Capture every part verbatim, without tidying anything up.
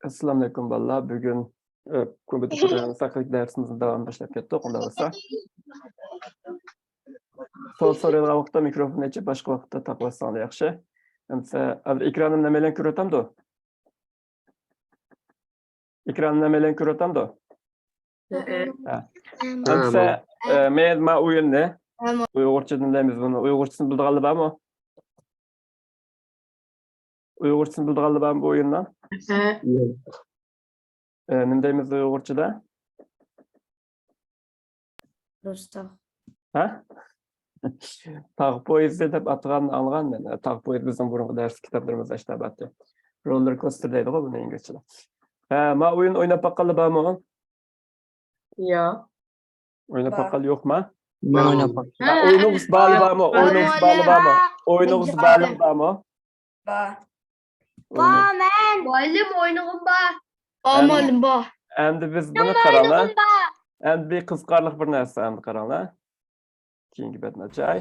ئەسسالامۇئەلەيكۇم بالىلار. بۈگۈن، ئە، كومپيۇتېر پروگراممىسى ھەققىدىكى دەرسىمىزنى داۋاملىشىپ كەتتۇق. ئۇنداق بولسا، سوئال سورىلىدىغان ۋاقىتتا مىكروفوننى ئېچىپ، باشقا ۋاقىتتا تاقىۋاتساڭلار ياخشى. ئەمسە، ھازىر ئېكرانىم نېمىلەرنى كۆرۈۋاتامدۇ؟ ئېكرانىم نېمىلەرنى كۆرۈۋاتامدۇ؟ ھە. ئەمسە، ئە، مەن ما ئويۇننى ئۇيغۇرچىدىن دەيمىز بۇنى. ئۇيغۇرچىسىنى بىلىدىغانلار بارمۇ؟ ئۇيغۇرچىسىنى بىلىدىغانلار بارمۇ بۇ ئويۇننىڭ؟ ئە، نېمە دەيمىز ئۇيغۇرچىدا؟ رۇستاق. ھە؟ تاغ پويىزى دەپ ئاتىغاننى ئاڭلىغان مەن. تاغ پويىزى بىزنىڭ بۇرۇنقى دەرس كىتابلىرىمىزدا ئىشلەۋاتتى. روللېر كوستېر دەيدىغۇ بۇنى ئىنگلىزچىدا. ھە، ما ئويۇن ئويناپ باققانلار بارمۇ؟ ياق. ئويناپ باققان يوقما؟ مەن ئويناپ باقتىم. ھە، ئوينىڭىز بالى بارمۇ؟ ئوينىڭىز بالى بارمۇ؟ ئوينىڭىز بالى بارمۇ؟ بار. بار، مەن. مۇئەللىم، ئوينىغۇم بار. بار، مۇئەللىم، بار. ئەمدى بىز بۇنى قاراڭلار. ئەمدى بىر قىزىقارلىق بىر نەرسە، ئەمدى قاراڭلار. كېيىنكى بەتنى ئاچاي.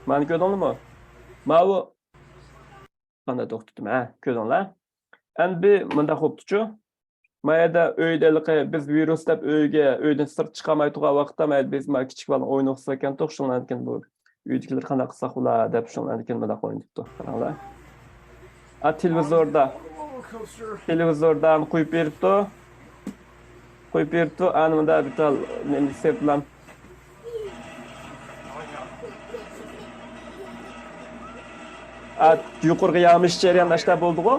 مانا كۆردۈڭلارمۇ؟ ماۋۇ. مانا توختىتىمەن، ھە، كۆردۈڭلار. ئەمدى مۇنداق بوپتۇچۇ. ما يەردە ئۆيدە ھېلىقى بىز ۋىرۇس دەپ ئۆيگە، ئۆيدىن سىرت چىقالماي تۇرغان ۋاقىتتا، ما يەردە بىز ما كىچىك بالىنى ئوينىغۇسى كەلگەنتۇق، شۇنىڭدىن كېيىن بۇ ئۆيدىكىلەر قانداق قىلساق بولا دەپ شۇنىڭدىن كېيىن مۇنداق ئوينىتىپتۇ. قاراڭلار. ئا، تېلېۋىزوردا. تېلېۋىزوردانى قويۇپ بېرىپتۇ. قويۇپ بېرىپتۇ. ئانىمدا بىتال نېمە سېپلام. ئا، يۇقىرىغا يامىش جەريان ئاشتا بولدىغۇ.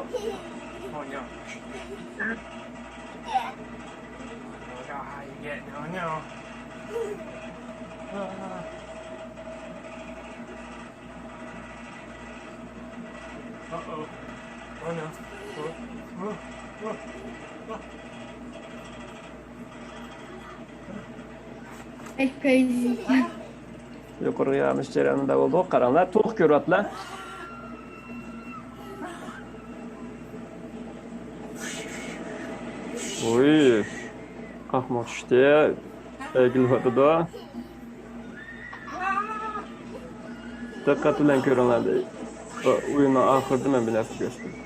Uh-oh. Oh no. Oh, oh, oh, oh. It's crazy. يۇقىرىغا يامىش جەريانىدا بولدۇق. قاراڭلار، توق كۆرۈۋاتىلا. ۋۇي، قاقما چۈشتى. ئەگىلىۋاتىدۇ. دىققەت بىلەن كۆرۈڭلار. ئويۇننىڭ ئاخىرىدا مەن بىر نەرسە كۆرسىتىمەن.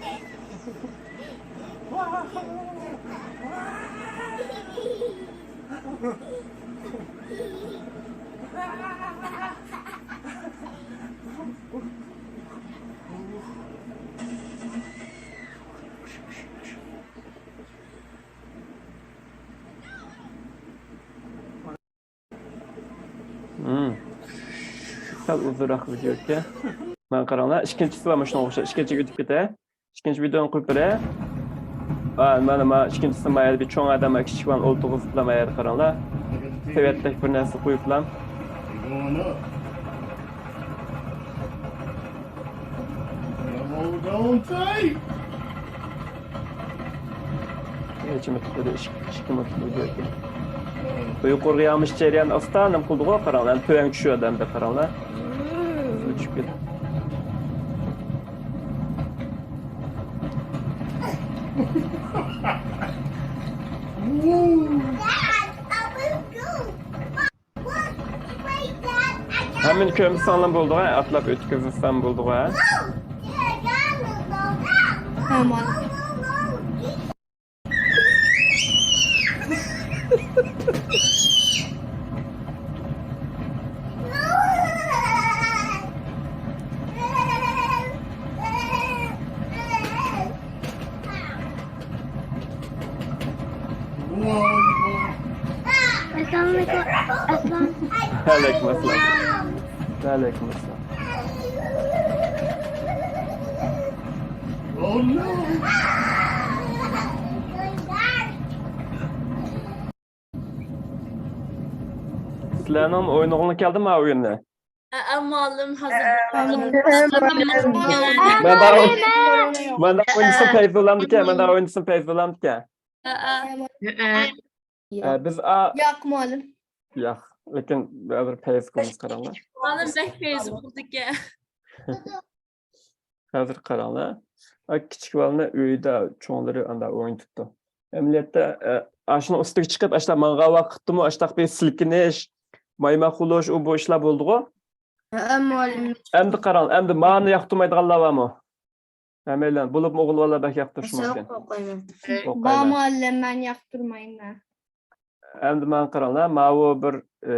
سەل ئۇزۇنراق ۋىدېو ئىكەن. مانا قاراڭلار، ئىككىنچىسى بار مۇشۇنىڭغا ئوخشاش. ئىككىنچىگە ئۆتۈپ كېتەي. ئىككىنچى ۋىدېونى قويۇپ بېرەي. ھا، مانا، مانا ئىككىنچىسى ما يەردە بىر چوڭ ئادەم، كىچىك بالىنى ئولتۇرغۇزۇپلا ما يەردە قاراڭلار. سېۋەتتەك بىر نەرسە قويۇپلا. نەچچە مىنۇت بولدى؟ ئىككى، ئىككى مىنۇت بولدى. بۇ يۇقىرىغا يامىش جەريانى ئاستا نېمە قىلدىغۇ؟ قاراڭلار، تۆۋەنگە چۈشۈۋاتىدۇ ئەمدى قاراڭلار. چۈشۈپ كېتىپ. ھەممىنى كۆرمىسەڭلار بولدىغۇ، ئاتلاپ ئۆتكۈزسەم بولدىغۇ. ھە، مانا. ئەسسالامۇئەلەيكۇم. ئەسسالام. ۋەئەلەيكۇم ئەسسالام. ۋەئەلەيكۇم ئەسسالام. سىلەرنىڭ ئوينىغۇڭلار كەلدىمۇ ئويۇننى؟ ھەئە، مۇئەللىم، ھازىر. مەن بار، مەن بار ئوينىسام پەيزى بولامدىكەن، مەن بار ئوينىسام پەيزى بولامدىكەن. ھەئە. ھەئە. ئە، بىز ئا-، ياق، مۇئەللىم. ياق، لېكىن بىر پەيز قىلىمىز، قاراڭلار. مۇئەللىم بەك پەيز قىلدىكەن. ھازىر قاراڭلار. ئا، كىچىك بالىنى ئۆيدە چوڭلىرى ئاندا ئوينىتىپتۇ. ئەمەلىيەتتە، ئە، ئاشۇنىڭ ئۈستىگە چىقىپ، ئاشتا ماڭغان ۋاقىتتىمۇ ئاشتاق بىر سىلكىنىش، مايماق بولۇش، ئۇ بۇ ئىشلار بولدىغۇ. ھەئە، مۇئەللىم. ئەمدى قاراڭ، ئەمدى مانى ياقتۇرمايدىغانلار بارمۇ؟ ھەممەيلەن، بولۇپمۇ ئوغۇل بالىلار بەك ياقتۇرۇشى مۇمكىن. ئوقۇيمەن. بار مۇئەللىم، مەن ياقتۇرمايمەن. ئەمدى ماڭا قاراڭلار، ماۋۇ بىر، ئى،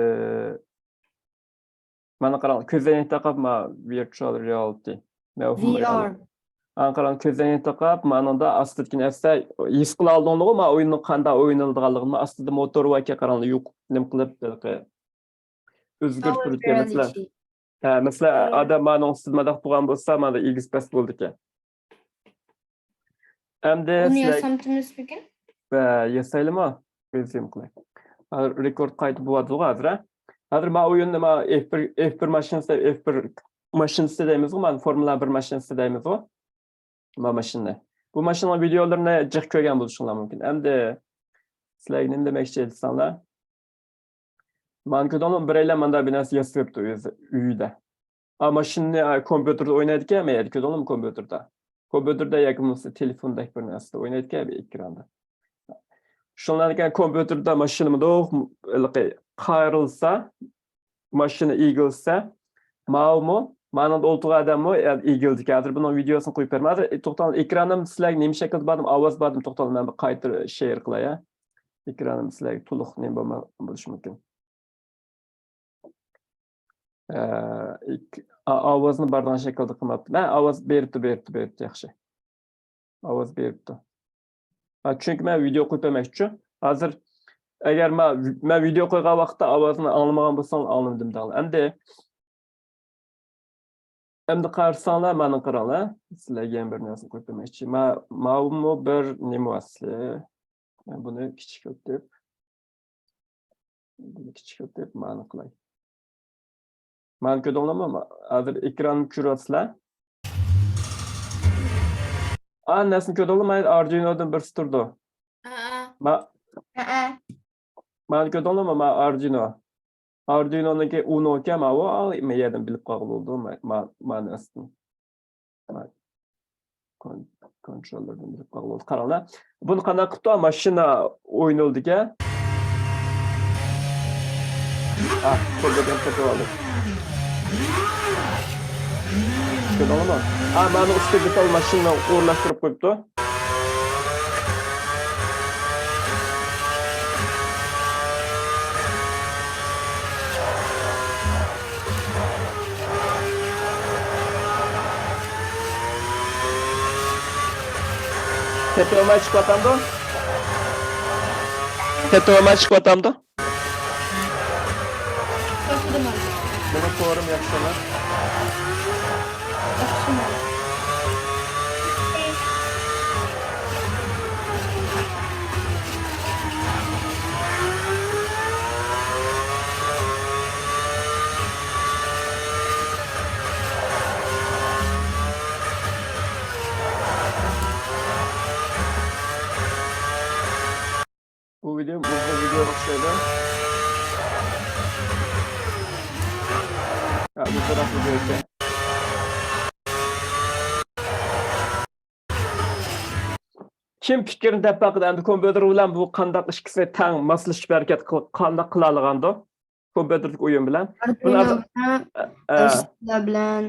مانا قاراڭ، كۆزلەينەكنى تاقاپ، ما، virtual reality. مەۋھۇم رېئال. مانا قاراڭ، كۆزلەينەكنى تاقاپ، مانىڭدا ئاستىدىكىنى ئەستە ھېس قىلالىدىڭلىغۇ، ما ئويۇننىڭ قانداق ئوينىلىدىغانلىقىنى، ما ئاستىدا موتور باركەن، قاراڭلار، يۇق، نېمە قىلىپ، ھېلىقى ئۆزگەرتىپ تۇرىدىكەن، مەسىلەن. ھە، مەسىلەن، ئادەم مانىڭ ئۈستىدە مانداق تۇرغان بولسا، مانا ئېگىز پەس بولىدىكەن. ئەمدى بۇنى سىلەر ياسامتىمىز بۈگۈن؟ ۋە ياسايلىمۇ؟ رېزيۇم قىلاي. ھازىر رېكورد قايتا بولۇۋاتىدىغۇ ھازىر، ھە؟ ھازىر ما ئويۇننى ما ئېف بىر، ئېف بىر ماشىنىسى، ئېف بىر ماشىنىسى دەيمىزغۇ، مانا فورمۇلا بىر ماشىنىسى دەيمىزغۇ؟ ما ماشىنىنى. بۇ ماشىنىنىڭ ۋىدېئولىرىنى جىق كۆرگەن بولۇشۇڭلار مۇمكىن. ئەمدى سىلەرگە نېمە دېمەكچى دېسەڭلار؟ مانا كۆردۈڭلارمۇ، بىرەيلەن ماندا بىر نەرسە ياسىۋېتىپتۇ ئۆزى ئۆيىدە. ئا، ماشىنىنى، ئا، كومپيۇتېردا ئوينايدىكەن، مەن كۆردۈڭلارمۇ كومپيۇتېردا؟ كومپيۇتېردا ياكى بولمىسا تېلېفوندەك بىر نەرسىدە ئوينايدىكەن، بىر ئېكراندا. شۇنىڭدىكەن كومپيۇتېردا ماشىنا مۇنداق، ھېلىقى قايرىلسا، ماشىنا ئېگىلسە، ماۋۇمۇ، مانىڭدا ئولتۇرغان ئادەممۇ ئېگىلىدىكەن. ھازىر بۇنىڭ ۋىدېئوسىنى قويۇپ بېرىمەن. ھازىر، ئى، توختاڭ، ئېكرانىم سىلەرگە نېمە شەكىلدە باردىم، ئاۋاز باردىم، توختاڭ، مەن بىر قايتا شېئر قىلاي، ھە. ئېكرانىم سىلەرگە تولۇق نېمە بولما-، بولۇشى مۇمكىن. ئە، ئىك-، ئا-، ئاۋازنى بارغان شەكىلدە قىلماپتۇ. مە، ئاۋاز بېرىپتۇ، بېرىپتۇ، بېرىپتۇ، ياخشى. ئاۋاز بېرىپتۇ. ھا، چۈنكى مەن ۋىدېئو قويۇپ بەرمەكچى. ھازىر ئەگەر مە-، مەن ۋىدېئو قويغان ۋاقىتتا ئاۋازنى ئاڭلىمىغان بولساڭ، ئاڭلىمىدىم دەڭلار. ئەمدى، ئەمدى قارىساڭلار، مانا قاراڭلار. سىلەرگە يەنە بىر نەرسىنى قويۇپ بەرمەكچى. ما-، ماۋۇمۇ بىر نېمە ۋاسىتە. مەن بۇنى كىچىكلىتىپ، بۇنى كىچىكلىتىپ، مانا قىلاي. مانا كۆردۈڭلارمۇ؟ ھازىر ئېكراننى كۆرۈۋاتىسىلەر. ئا، نەرسىنى كۆردۈڭلارمۇ؟ مانا ئاردۇينودىن بىرسى تۇرىدۇ. ھەئە. ما-، ھەئە. مانا كۆردۈڭلارمۇ؟ مانا ئاردۇينو. ئاردۇينونىڭكى ئۇنو ئىكەن، ماۋۇ، ئا، ما يەردىن بىلىپ قالغىلى بولىدۇ، ما-، ما-، مانىسىدىن. كون-، كونتروللېردىن بىلىپ قالغىلى بولىدۇ. قاراڭلار. بۇنى قانداق قىلىپتۇ؟ ماشىنا ئوينىلىدىكەن. ئا، كۆردۈم، كۆردۈم. كۆردۈڭلارمۇ؟ ئا، مانا ئۈستىگە دېتال ماشىنىنى ئورۇنلاشتۇرۇپ قويۇپتۇ. تېپىۋالماي چىقىۋاتامدۇ؟ تېپىۋالماي چىقىۋاتامدۇ؟ باشلىدىم ھازىر. مېنىڭ تورۇم ياخشىمۇ؟ ياخشىمۇ؟ بۇ ۋىدېو، بۇ، بۇ ۋىدېو ئوخشايدۇ. ھە، بۇ بىراق ۋىدېو ئىكەن. كىم پىكرىنى دەپ باقىدۇ، ئەمدى كومپيۇتېر بىلەن بۇ قانداق ئىككىسى تەڭ ماسلىشىپ ھەرىكەت قىل-، قانداق قىلالىغاندۇ؟ كومپيۇتېردىكى ئويۇن بىلەن. بۇنى ئاردۇينو ھازىر، بىلەن، ئە، ئە. ئەسلىھە بىلەن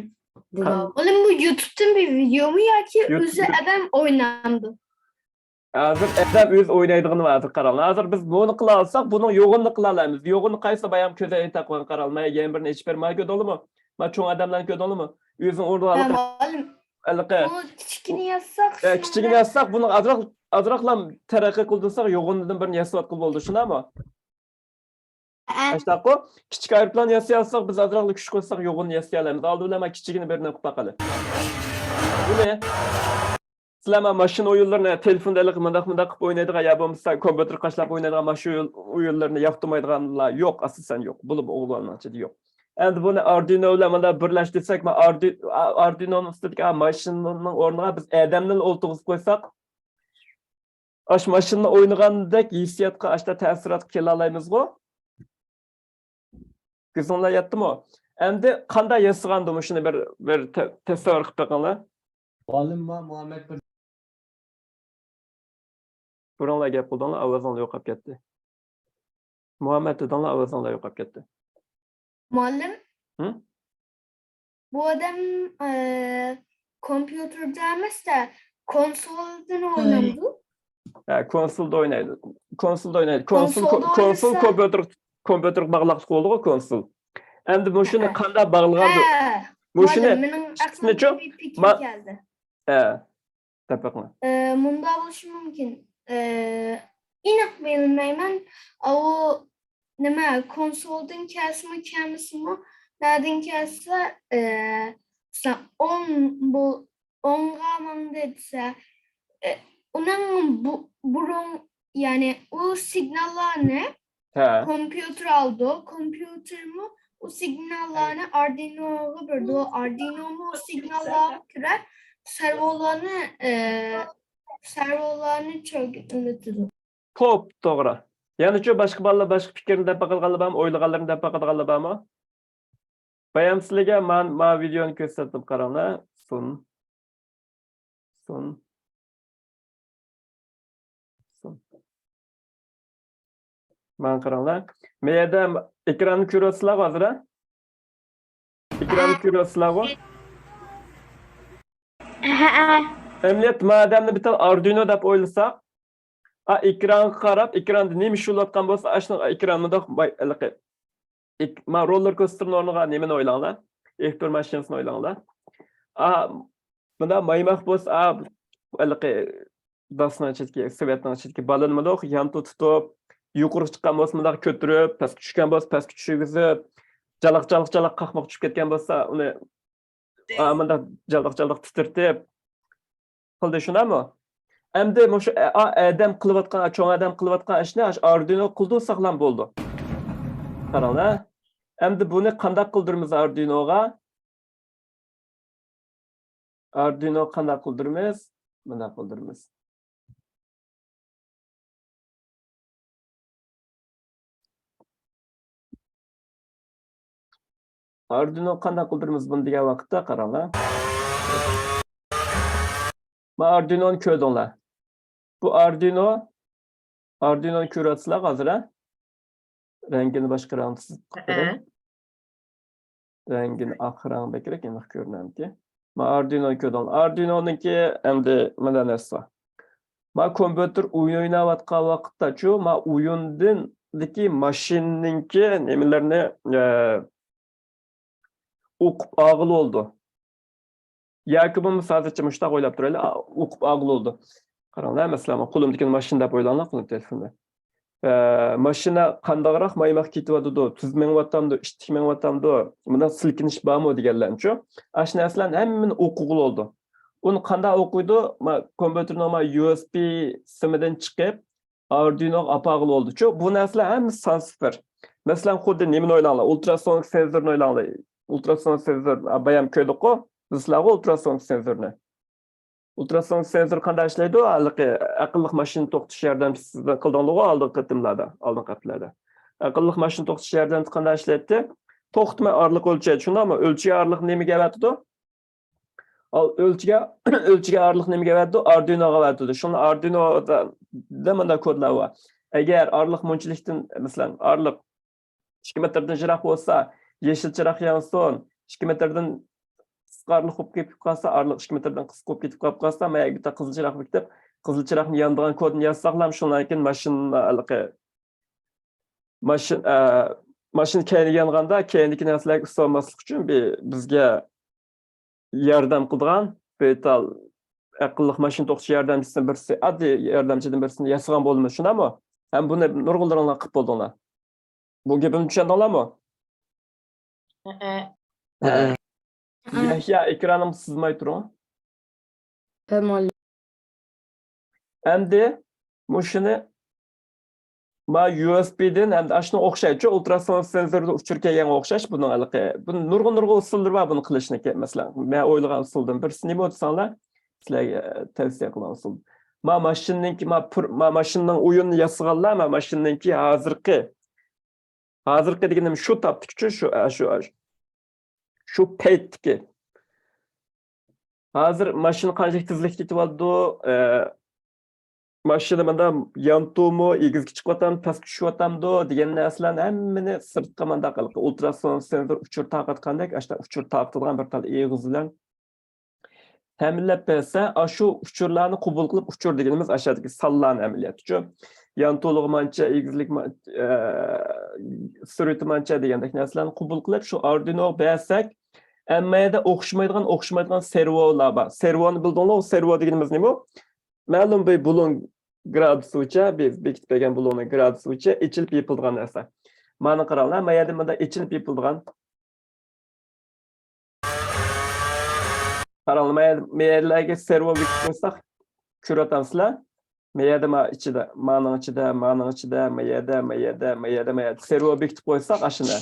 دېگەن. مۇئەللىم، بۇ يۇتۇبتىن بىر ۋىدېومۇ ياكى يۇتۇب، ئۆزى يۇتۇب. ئادەم ئوينامدۇ؟ ھازىر ئادەم ئۆزى ئوينايدىغىنى ھازىر قاراڭلار. ھازىر بىز بۇنى قىلالىساق، بۇنىڭ يوغىنىنى قىلالايمىز. يوغىنى قايسى؟ بايام كۆزەينى تاقىغان قارالماي، يەنە بىرنى ئېچىپ بېرىمەن. مانا كۆردۈڭلارمۇ؟ مانا چوڭ ئادەملەرنى كۆردۈڭلارمۇ؟ ئۆزىنىڭ ئورنىغا ھە، مۇئەللىم، ھېلىقى. بۇ كىچىكىنى يازساق، ھە، شۇنىڭ كىچىكىنى بىلەن يازساق، بۇنىڭ ئازراق، ئازراقلا تەرەققىي قىلدۇرساق، يوغىنىدىن بىرنى ياسىۋاتقىلى بولىدۇ، شۇنداقمۇ؟ ھە. ئاشۇنداققۇ؟ كىچىك ئايروپىلان ياسىيالساق، بىز ئازراقلا كۈچ قوشساق، يوغىنىنى ياسىيالايمىز. ئالدى بىلەن مانا كىچىكىنى بىرنى قىلىپ باقايلى. بۇنى سىلەر مانا ماشىنا ئويۇنلىرىنى، تېلېفوندا ھېلىقى مۇنداق، مۇنداق قىلىپ ئوينايدىغان يا بولمىسا كومپيۇتېر قاچىلاپ ئوينايدىغان ماشىنا ئويۇن-، ئويۇنلىرىنى ياقتۇرمايدىغانلار يوق، ئاساسەن يوق. بولۇپ ئوغۇللارنىڭ ئىچىدە يوق. ئەمدى بۇنى ئاردۇينو بىلەن مانا بىرلەش دېسەك، مانا ئاردۇي-، ئا-، ئاردۇينونىڭ ئۈستىدىكى، ئا، ماشىنىنىڭ ئورنىغا بىز ئادەمنىلا ئولتۇرغۇزۇپ قويساق، ئاشۇ ماشىنىنى ئوينىغاندەك ھېسسىياتقا، ئاشۇنداق تەسىراتقا كېلەلەيمىزغۇ؟ كۆزۈڭلار يەتتىمۇ؟ ئەمدى قانداق ياسىغاندۇ مۇشۇنى بىر، بىر تە-، تەسەۋۋۇر قىلىپ بېقىڭلار. مۇئەللىم، ما-، مۇھەممەد بىر. بۇرۇنلا گەپ قىلدىڭلار، ئاۋازىڭلار يوقاپ كەتتى. مۇھەممەد دېدىڭلار، ئاۋازىڭلار يوقاپ كەتتى. مۇئەللىم؟ ھە؟ بۇ ئادەم، ئە، كومپيۇتېردا ئەمەس-دە، كونسولدىن ئوينامدۇ؟ ھە، كونسولدا ئوينايدۇ. كونسولدا ئوينايدۇ. كونسول كونسولدا كونسول ئوينىسا كومپيۇتېر كومپيۇتېرغا باغلاقلىق بولىدىغۇ كونسول. ئەمدى مۇشۇنى ھە. قانداق باغلىغاندۇ؟ ھە. مۇشۇنى مۇئەللىم، مېنىڭ ئەقلىمگە بىر پىكىر كەلدى. ھە. دەپ بېقىڭ. ئە، مۇنداق بولۇشى مۇمكىن. ئە، ئېنىق بىلمەيمەن. ئاۋۇ نېمە، كونسولدىن كەلسىمۇ، كەلمىسىمۇ، نەدىن كەلسە، ئە، مەسىلەن، ئوڭ بۇ، ئوڭغا ماڭدى دېسە، ئە، ئۇنىڭ بۇ، بۇرۇن، يەنى ئۇ سىگناللارنى ھە. كومپيۇتېر ئالىدۇ. كومپيۇتېرمۇ ئۇ سىگناللارنى ئاردۇينوغا بېرىدۇ. ئاردۇينومۇ ئۇ سىگناللارغا كۆرە سېرۋولارنى، ئە، سېرۋولارنى چۆگىتىۋېتىدۇ. توپ توغرا. يەنىچۇ باشقا بالىلار باشقا پىكىرنى دەپ باقىدىغانلار بارمۇ؟ ئويلىغانلىرىنى دەپ باقىدىغانلار بارمۇ؟ بايام سىلىگە ما، ما ۋىدېونى كۆرسەتتىم، قاراڭلار. سۇن. سۇن. سۇن. ماڭا قاراڭلار. مەيەردە ئېكراننى كۆرۈۋاتىسىلەرغۇ ھازىر، ھە؟ ئېكراننى كۆرۈۋاتىسىلەرغۇ؟ ھەئە. ئەمەلىيەت ما ئادەمنى بىتال ئاردۇينو دەپ ئويلىساق، ئا، ئېكرانغا قاراپ، ئېكراندا نېمە ئىش بولۇۋاتقان بولسا، ئاشۇنىڭ ئېكران مۇنداق باي-، ھېلىقى، ئېك-، ما، روللېر كوستېرنىڭ ئورنىغا نېمىنى ئويلاڭلار؟ ئېكتور ماشىنىسىنى ئويلاڭلار. ئا، مۇنداق مايماق بولسا، ئا، ھېلىقى داستىنىڭ ئىچىدىكى، سېۋەتنىڭ ئىچىدىكى بالىنى مۇنداق يانتۇ تۇتۇپ، يۇقىرىغا چىققان بولسا مۇنداق كۆتۈرۈپ، پەسكە چۈشكەن بولسا پەسكە چۈشۈرگۈزۈپ، جالاق، جالاق، جالاق قاقماق چۈشۈپ كەتكەن بولسا، ئۇنى، ئا، مۇنداق جالداق، جالداق تىترىتىپ، قىلدى، شۇنداقمۇ؟ ئەمدى مۇشۇ ئە-، ئا-، ئادەم قىلىۋاتقان، چوڭ ئادەم قىلىۋاتقان ئىشنى ئاشۇ ئاردۇينو قىلدۇرساقلام بولىدۇ. قاراڭلار. ئەمدى بۇنى قانداق قىلدۇرىمىز ئاردۇينوغا؟ ئاردۇينو قانداق قىلدۇرىمىز؟ مۇنداق قىلدۇرىمىز. ئاردۇينو قانداق قىلدۇرىمىز بۇنى دېگەن ۋاقىتتا قاراڭلار. ما ئاردۇينونى كۆردۈڭلار. بۇ ئاردۇينو، ئاردۇينونى كۆرۈۋاتىسىلەر ھازىر، ھە؟ رەڭگىنى باشقا رەڭدە سىزىپ قوياي. رەڭگىنى ئاق رەڭ بەكرەك ئېنىق كۆرۈنەمتى. ما ئاردۇينونى كۆردۈڭلار. ئاردۇينونىڭكى ئەمدى مانا نەرسە. ما كومپيۇتېر ئويۇن ئويناۋاتقان ۋاقىتتاچۇ، ما ئويۇندىكى ماشىنىنىڭكى نېمىلىرىنى، ئە، ئوقۇپ ئالغىلى بولىدۇ. ياكى بولمىسا ھازىرچە مۇشۇنداق ئويلاپ تۇرايلى، ئا، ئوقۇپ ئالغىلى بولىدۇ. قاراڭلار، مەسىلەن، قولۇمدىكى ماشىنا دەپ ئويلاڭلار، قولۇم تېلېفوندا. ئە، ماشىنا قانداقراق مايماق كېتىۋاتىدۇ، تۈز مېڭىۋاتامدۇ، ئىتتىك مېڭىۋاتامدۇ، مۇنداق سىلكىنىش بارمۇ دېگەنلەرنىچۇ. ئاشۇ نەرسىلەرنى ھەممىنى ئوقۇغىلى بولىدۇ. ئۇنى قانداق ئوقۇيدۇ؟ ما، كومپيۇتېرنىڭ ما يۇ ئېس بى سىمىدىن چىقىپ، ئاردۇينوغا ئاپارغىلى بولىدۇچۇ. بۇ نەرسىلەر ھەممىسى سان سىفىر. مەسىلەن، خۇددى نېمىنى ئويلاڭلار، ئۇلتراسونىك سېنزورنى ئويلاڭلار. ئۇلتراسونىك سېنزور، بايام كۆردۇققۇ، بىز سىلەرغۇ ئۇلتراسونىك سېنزورنى. ئۇلتراسونىك سېنزور قانداق ئىشلەيدۇ؟ ھېلىقى ئەقىللىق ماشىنا توختىتىش ياردەمچىسىدىن قىلدىڭلىغۇ ئالدىنقى قېتىملاردا، ئالدىنقى ھەپتىلەردە. ئەقىللىق ماشىنا توختىتىش ياردەمچىسى قانداق ئىشلەيتتى؟ توختىماي ئارىلىق ئۆلچەيدۇ، شۇنداقمۇ؟ ئۆلچىگەن ئارىلىق نېمىگە ئەۋەتىدۇ؟ ئال-، ئۆلچىگەن، ئۆلچىگەن ئارىلىق نېمىگە ئەۋەتىدۇ؟ ئاردۇينوغا ئەۋەتىدۇ. شۇڭا ئاردۇينودا مۇنداق كودلار بار. ئەگەر ئارىلىق مۇنچىلىكتىن، مەسىلەن، ئارىلىق ئىككى مېتىردىن يىراق بولسا، يېشىل چىراغ يانسۇن. ئىككى مېتىردىن قىسقا ئارىلىق بولۇپ كېتىپ قالسا، ئارىلىق ئىككى مېتىردىن قىسقا بولۇپ كېتىپ قالىپ قالسا، مەن يەرگە قىزىل چىراغ بېكىتىپ، قىزىل چىراغنى يانىدىغان كودنى يازساقلام، شۇنىڭدىن كېيىن ماشىنا ھېلىقى ماشىنا، ئە، ماشىنا كەينىگە يانغاندا، كەينىدىكى نەرسىلەرگە ئۇسسۇلماسلىق ئۈچۈن بىر بىزگە ياردەم قىلىدىغان بىر تال ئەقىللىق ماشىنا توختىتىش ياردەمچىسىدىن بىرسى، ئاددىي ياردەمچىدىن بىرسىنى ياسىغان بولىمىز، شۇنداقمۇ؟ ھەم بۇنى نۇرغۇنلىرىڭلار قىلىپ بولدۇڭلار. بۇ گېپىمنى چۈشەندىڭلارمۇ؟ ھەئە. ھەئە. يەھيا، ئېكرانىڭ سىزماي تۇرۇڭ. ھە، مۇئەللىم. ئەمدى مۇشۇنى ما يۇ ئېس بىدىن ھەمدە ئاشۇنىڭ ئوخشايدۇ، ئۇلتراسونىك سېنزوردا ئۇچۇر كەلگەنگە ئوخشاش بۇنىڭ ھېلىقى. بۇنىڭ نۇرغۇن، نۇرغۇن ئۇسۇللىرى بار بۇنى قىلىشنىڭكى. مەسىلەن، مەن ئويلىغان ئۇسۇلدىن بىرسى نېمە دېسەڭلار، سىلەرگە تەۋسىيە قىلغان ئۇسۇل. ما ماشىنىنىڭكى، ما پۇر-، ما ماشىنىنىڭ ئويۇنىنى ياسىغانلار، ما ماشىنىنىڭكى ھازىرقى، ھازىرقى دېگىنىم شۇ تاپتىكىچۇ، شۇ، شۇ، شۇ پەيتتىكى. ھازىر ماشىنا قانچىلىك تېزلىكتە كېتىۋاتىدۇ، ئە، ماشىنا مانا يانتۇمۇ، ئېگىزگە چىقىۋاتامدۇ، پەسكە چۈشۈۋاتامدۇ دېگەن نەرسىلەرنى ھەممىنى سىرتقا مانداق ھېلىقى ئۇلتراسونىك سېنزور ئۇچۇر تارقاتقاندەك، ئاشۇنداق ئۇچۇر تارقىتىدىغان بىر تال ئېغىز بىلەن ھەملەپ بەرسە، ئاشۇ ئۇچۇرلارنى قوبۇل قىلىپ، ئۇچۇر دېگىنىمىز ئاشۇ سانلارنى ئەمەلىيەتتىچۇ. يانتۇلۇقى مانچە، ئېگىزلىك ما-، ئە، سۈرئىتى مانچە دېگەندەك نەرسىلەرنى قوبۇل قىلىپ، شۇ ئاردۇينوغا بەرسەك، ھەممە يەردە ئوخشىمايدىغان، ئوخشىمايدىغان سېرۋولار بار. سېرۋونى بىلدىڭلار، سېرۋو دېگىنىمىز نېمە؟ مەلۇم بىر بۇلۇڭ گرادۇسى بويىچە، بىز بېكىتىپ بەرگەن بۇلۇڭنىڭ گرادۇسى بويىچە ئېچىلىپ يېپىلىدىغان نەرسە. مانا قاراڭلار، ما يەردە مۇنداق ئېچىلىپ يېپىلىدىغان. قاراڭلار، ما يەر-، ما يەرلەرگە سېرۋو بېكىتىپ قويساق، كۆرۈۋاتامسىلەر؟ ما يەردە، ما ئىچىدە، مانىڭ ئىچىدە، مانىڭ ئىچىدە، ما يەردە، ما يەردە، ما يەردە، ما يەردە سېرۋو بېكىتىپ قويساق، ئاشۇنى.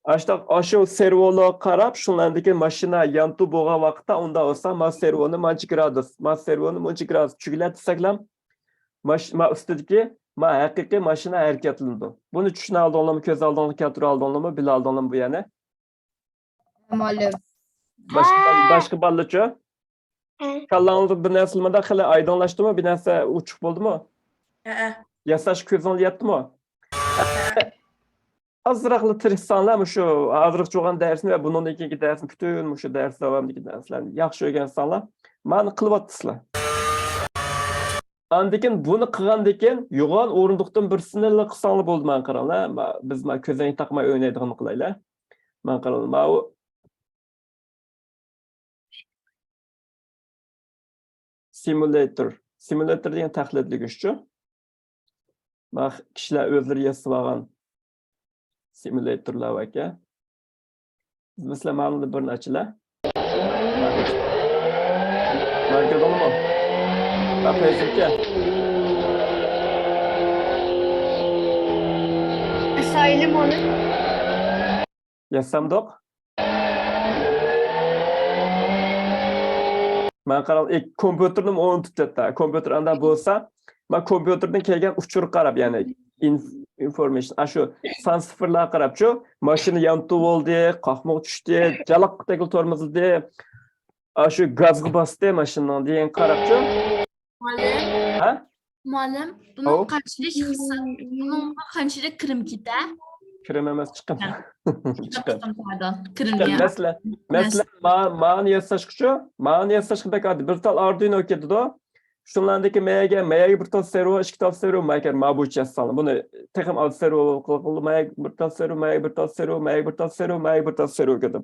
ئاشۇنداق، ئاشۇ سېرۋولارغا قاراپ، شۇنىڭدىكى ماشىنا يانتۇ بولغان ۋاقىتتا، ئۇنداق بولسا، ما سېرۋونى مانچە گرادۇس، ما سېرۋونى مۇنچە گرادۇس چۈگىلەت دېسەكلا، ماش-، ما ئۈستىدىكى، ما ھەقىقىي ماشىنا ھەرىكەتلىنىدۇ. بۇنى چۈشىنەلىدىڭلارمۇ، كۆز ئالدىڭلارغا كەلتۈرەلىدىڭلارمۇ، بىلەلىدىڭلارمۇ بۇ يەرنى؟ مۇئەللىم. باشقا، ھە. باشقا بالىلارچۇ؟ ھە. كاللاڭلاردا بىر نەرسە مۇنداق خېلى ئايدىڭلاشتىمۇ؟ بىر نەرسە ئوچۇق بولدىمۇ؟ ھەئە. ياساش كۆزۈڭلار يەتتىمۇ؟ ھە. ئازراقلا تىرىشساڭلار، مۇشۇ ھازىرغىچە بولغان دەرسنى ۋە بۇنىڭدىن كېيىنكى دەرسنى، پۈتۈن مۇشۇ دەرس داۋامىدىكى دەرسلەرنى ياخشى ئۆگەنسەڭلار، مانا قىلىۋاتىسىلەر. ئاندىن كېيىن بۇنى قىلغاندىن كېيىن يوغان ئورۇندۇقتىن بىرسىنىلا قىلساڭلار بولىدۇ، مانا قاراڭلار. ما-، بىز ما كۆزنەك تاقماي ئوينايدىغىنىنى قىلايلى. مانا قاراڭلار، ماۋۇ سىمۇلياتور. سىمۇلياتور دېگەن تەقلىدلىگۈچچۇ. ما كىشىلەر ئۆزلىرى ياسىۋالغان سىمۇلياتورلار باركەن. مەسىلەن، مانا بىرنى ئاچىلا. مانا كۆردۈڭمۇ؟ ما پەيزىككە. ئەسايلىم ئۇنى. ياسامدۇق؟ مانا قاراڭ، ئى، كومپيۇتېرنىمۇ ئۇنتۇپ كەتتى. كومپيۇتېر ئاندا بولسا، ما كومپيۇتېردىن كەلگەن ئۇچۇرغا قاراپ، يەنى ئىن-، ئىنفورمېيشن، ئاشۇ سان سىفىرلارغا قاراپچۇ، ماشىنا يانتۇ بولدى، قاقمۇق چۈشتى، جالاقتەكلا تورمۇزلىدى، ئاشۇ گازغا باستى ماشىنىنىڭ دېگەنگە قاراپچۇ. مۇئەللىم. ھە؟ مۇئەللىم، بۇنىڭ ئاۋۇ. قانچىلىك خىسسە-، بۇنىڭغا قانچىلىك كىرىم كېتە؟ كىرىم ئەمەس، چىقىم. ھە. چىقىم. چىقىم، پاردون. كىرىم، كىرىم يا. مەسىلەن، مەسىلەن، مەسىلەن. ما-، مانى ياساشقىچۇ؟ مانى ياساشقا بەك ئاددىي. بىر تال ئاردۇينو كېتىدۇ. شۇنىڭدىكى مەيەگە، مەيەگە بىر تال سېرۋو، ئىككى تال سېرۋو، مەيەگە ما بويىچە ياسىساڭلار. بۇنى تېخىمۇ ئاز سېرۋو قىل-، قىل-، مەيەگە بىر تال سېرۋو، مەيەگە بىر تال سېرۋو، مەيەگە بىر تال سېرۋو، مەيەگە بىر تال سېرۋو كېتىدۇ.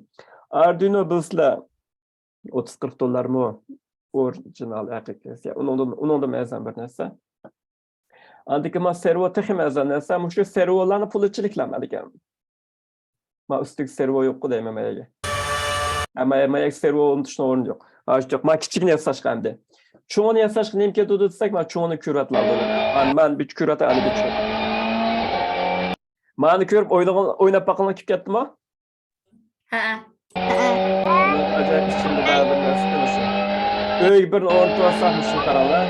ئاردۇينو بىلسىلەر. ئوتتۇز قىرىق دوللارمۇ ئورىجىنال ھەقىقىي. ئۇنىڭدىن، ئۇنىڭدىن ئەرزان بىر نەرسە. ئاندىكى ما سېرۋو تېخىمۇ ئەرزان نەرسە، مۇشۇ سېرۋولارنى پۇلى چىلىكلام ئەلىكەن. ما ئۈستىگە سېرۋو يوققۇ دەيمەن مەيەگە. ئەمما مەيەگە سېرۋو ئورنىتىشنىڭ ئورنى يوق. ھاجىتى يوق. ما كىچىكنى ياساشقا ئەمدى. چوڭىنى ياساشقا نېمە كېتىدۇ دېسەك، ما چوڭىنى كۆرۈۋاتىلا. مەن، مەن بىر كۆرۈۋاتىمەن، ئەنە بىر چوڭ. مانى كۆرۈپ ئوينىغان، ئويناپ باققىنىڭ كېلىپ كەتتىمۇ؟ ھەئە. ئاجايىپ ئىچىمدە بار بىر نەرسە قىلىشى. ئۆيگە بىرنى ئورنىتىۋالساق مۇشۇنى قاراڭلار.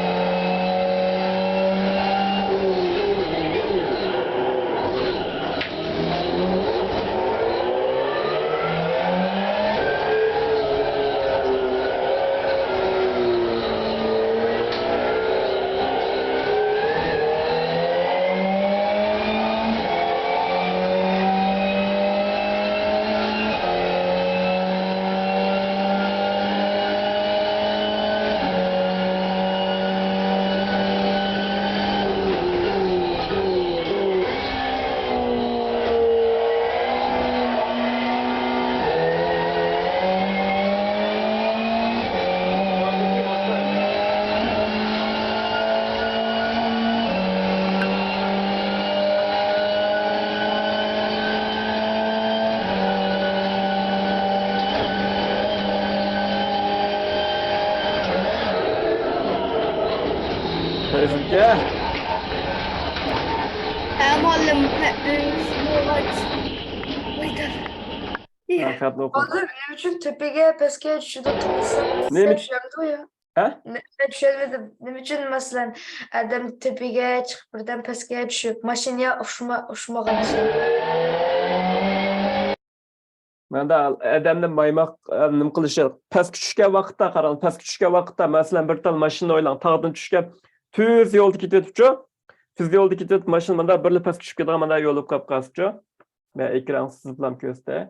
ھە، مۇئەللىم، ھە، ئۆي، ۋاي، ۋاي. ھەقىقەتەن ئوقۇڭ. مۇئەللىم، نېمە ئۈچۈن تۆپىگە، پەسكە چۈشىدۇ، توختىسا؟ نېمە ئۈچۈن؟ چۈشەمدۇ يا؟ ھە؟ نە-، مەن چۈشەنمىدىم. نېمە ئۈچۈن، مەسىلەن، ئادەم تۆپىگە چىقىپ، بىردەم پەسكە چۈشۈپ، ماشىنا يا ئۇچما-، ئۇچمىغان ئۈچۈن؟ مەندە ئادەمنى مايماق، ئە، نېمە قىلىشى، پەسكە چۈشكەن ۋاقىتتا قاراڭ، پەسكە چۈشكەن ۋاقىتتا، مەسىلەن، بىر تال ماشىنا ئويلاڭ، تاغدىن چۈشكەن، تۈز يولدا كېتىۋېتىپچۇ، تۈز يولدا كېتىۋېتىپ، ماشىنا مۇنداق بىرلا پەسكە چۈشۈپ كېتىدىغان مۇنداق يول بولۇپ قالىپ قالسىچۇ. مەن ئېكران سىزىپلام كۆرسىتەي.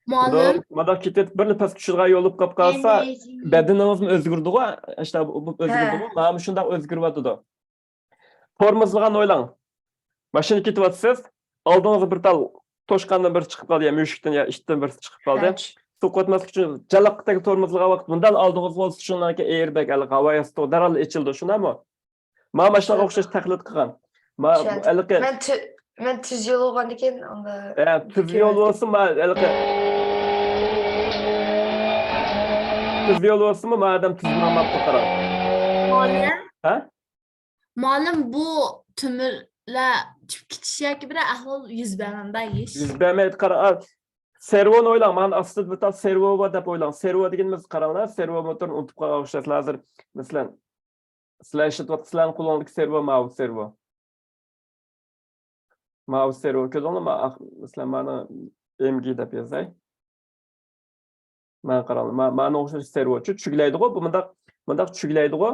مۇئەللىم. مۇنداق كېتىپ، بىرلا پەسكە چۈشىدىغان يول بولۇپ قاپ قالسا، بەدىنىڭىزمۇ ئۆزگىرىدىغۇ، ئاشۇنداق بولۇپ ئۆزگىرىدىغۇ، مانا شۇنداق ئۆزگىرىۋاتىدۇ. تورمۇزلىغان ئويلاڭ. ماشىنا كېتىۋاتىسىز، ئالدىڭىزغا بىر تال توشقاندىن بىرسى چىقىپ قالدى، يا مۈشۈكتىن، يا ئىتتىن بىرسى چىقىپ قالدى. سوقۇۋەتمەسلىك ئۈچۈن جانلىقتەك تورمۇزلىغان ۋاقىت، مۇنداق ئالدىڭىزغا بولسا، شۇنىڭكى ئېيربەگ، ھاۋا ياستۇقى دەرھال ئېچىلىدۇ، شۇنداقمۇ؟ مانا ماشىنىغا ئوخشاش تەقلىد قىلغان. ما-، ھېلىقى مەن تۈ-، مەن تۈز يول بولغاندىكىن ئاندا تۈز يول بولسا، ما-، ھېلىقى تۈز يول بولسىمۇ، ما ئادەم تۈز ماڭماپتۇ، قاراڭ. مۇئەللىم؟ ھە؟ مۇئەللىم، بۇ تۆمۈرلەر چۈشۈپ كېتىش ياكى بىرەر ئەھۋال يۈز بەرمەمدۇ ھېچ؟ يۈز بەرمەيدۇ، قاراڭ. سېرۋونى ئويلاڭ، مانا ئاستىدا بىر تال سېرۋو بار دەپ ئويلاڭ. سېرۋو دېگىنىمىز، قاراڭلار، سېرۋو موتورنى ئۇنتۇپ قالغان ئوخشايسىلەر ھازىر. مەسىلەن، سىلەر ئىشلىتىۋاتقان، سىلەرنىڭ قولۇڭدىكى سېرۋو ماۋۇ سېرۋو. ماۋۇ سېرۋو كۆردۈڭلارمۇ؟ مەسىلەن، مانا ئېم جى دەپ يازاي. مانا قاراڭلار، ما-، مانا ئوخشاش سېرۋو. چۈ-، چۈگلەيدىغۇ، بۇ مۇنداق، مۇنداق چۈگلەيدىغۇ.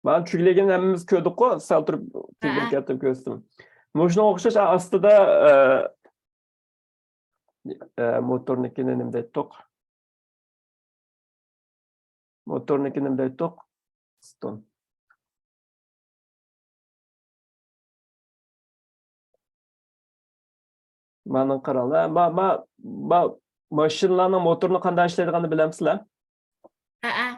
مانا چۈگلىگىنىنى ھەممىمىز كۆردۇققۇ، سەل تۇرۇپ تېزدىن كەلتۈرۈپ كۆرسىتىم. مۇشۇنىڭغا ئوخشاش ئاستىدا، ئە، ئە، موتورنىڭكىنى نېمە دەيتتۇق؟ موتورنىڭكىنى نېمە دەيتتۇق؟ پىستون. مانا قاراڭلار. ما-، ما-، ما-، ماشىنىلارنىڭ موتورىنى قانداق ئىشلەيدىغانلىقىنى بىلەمسىلەر؟ ھەئە.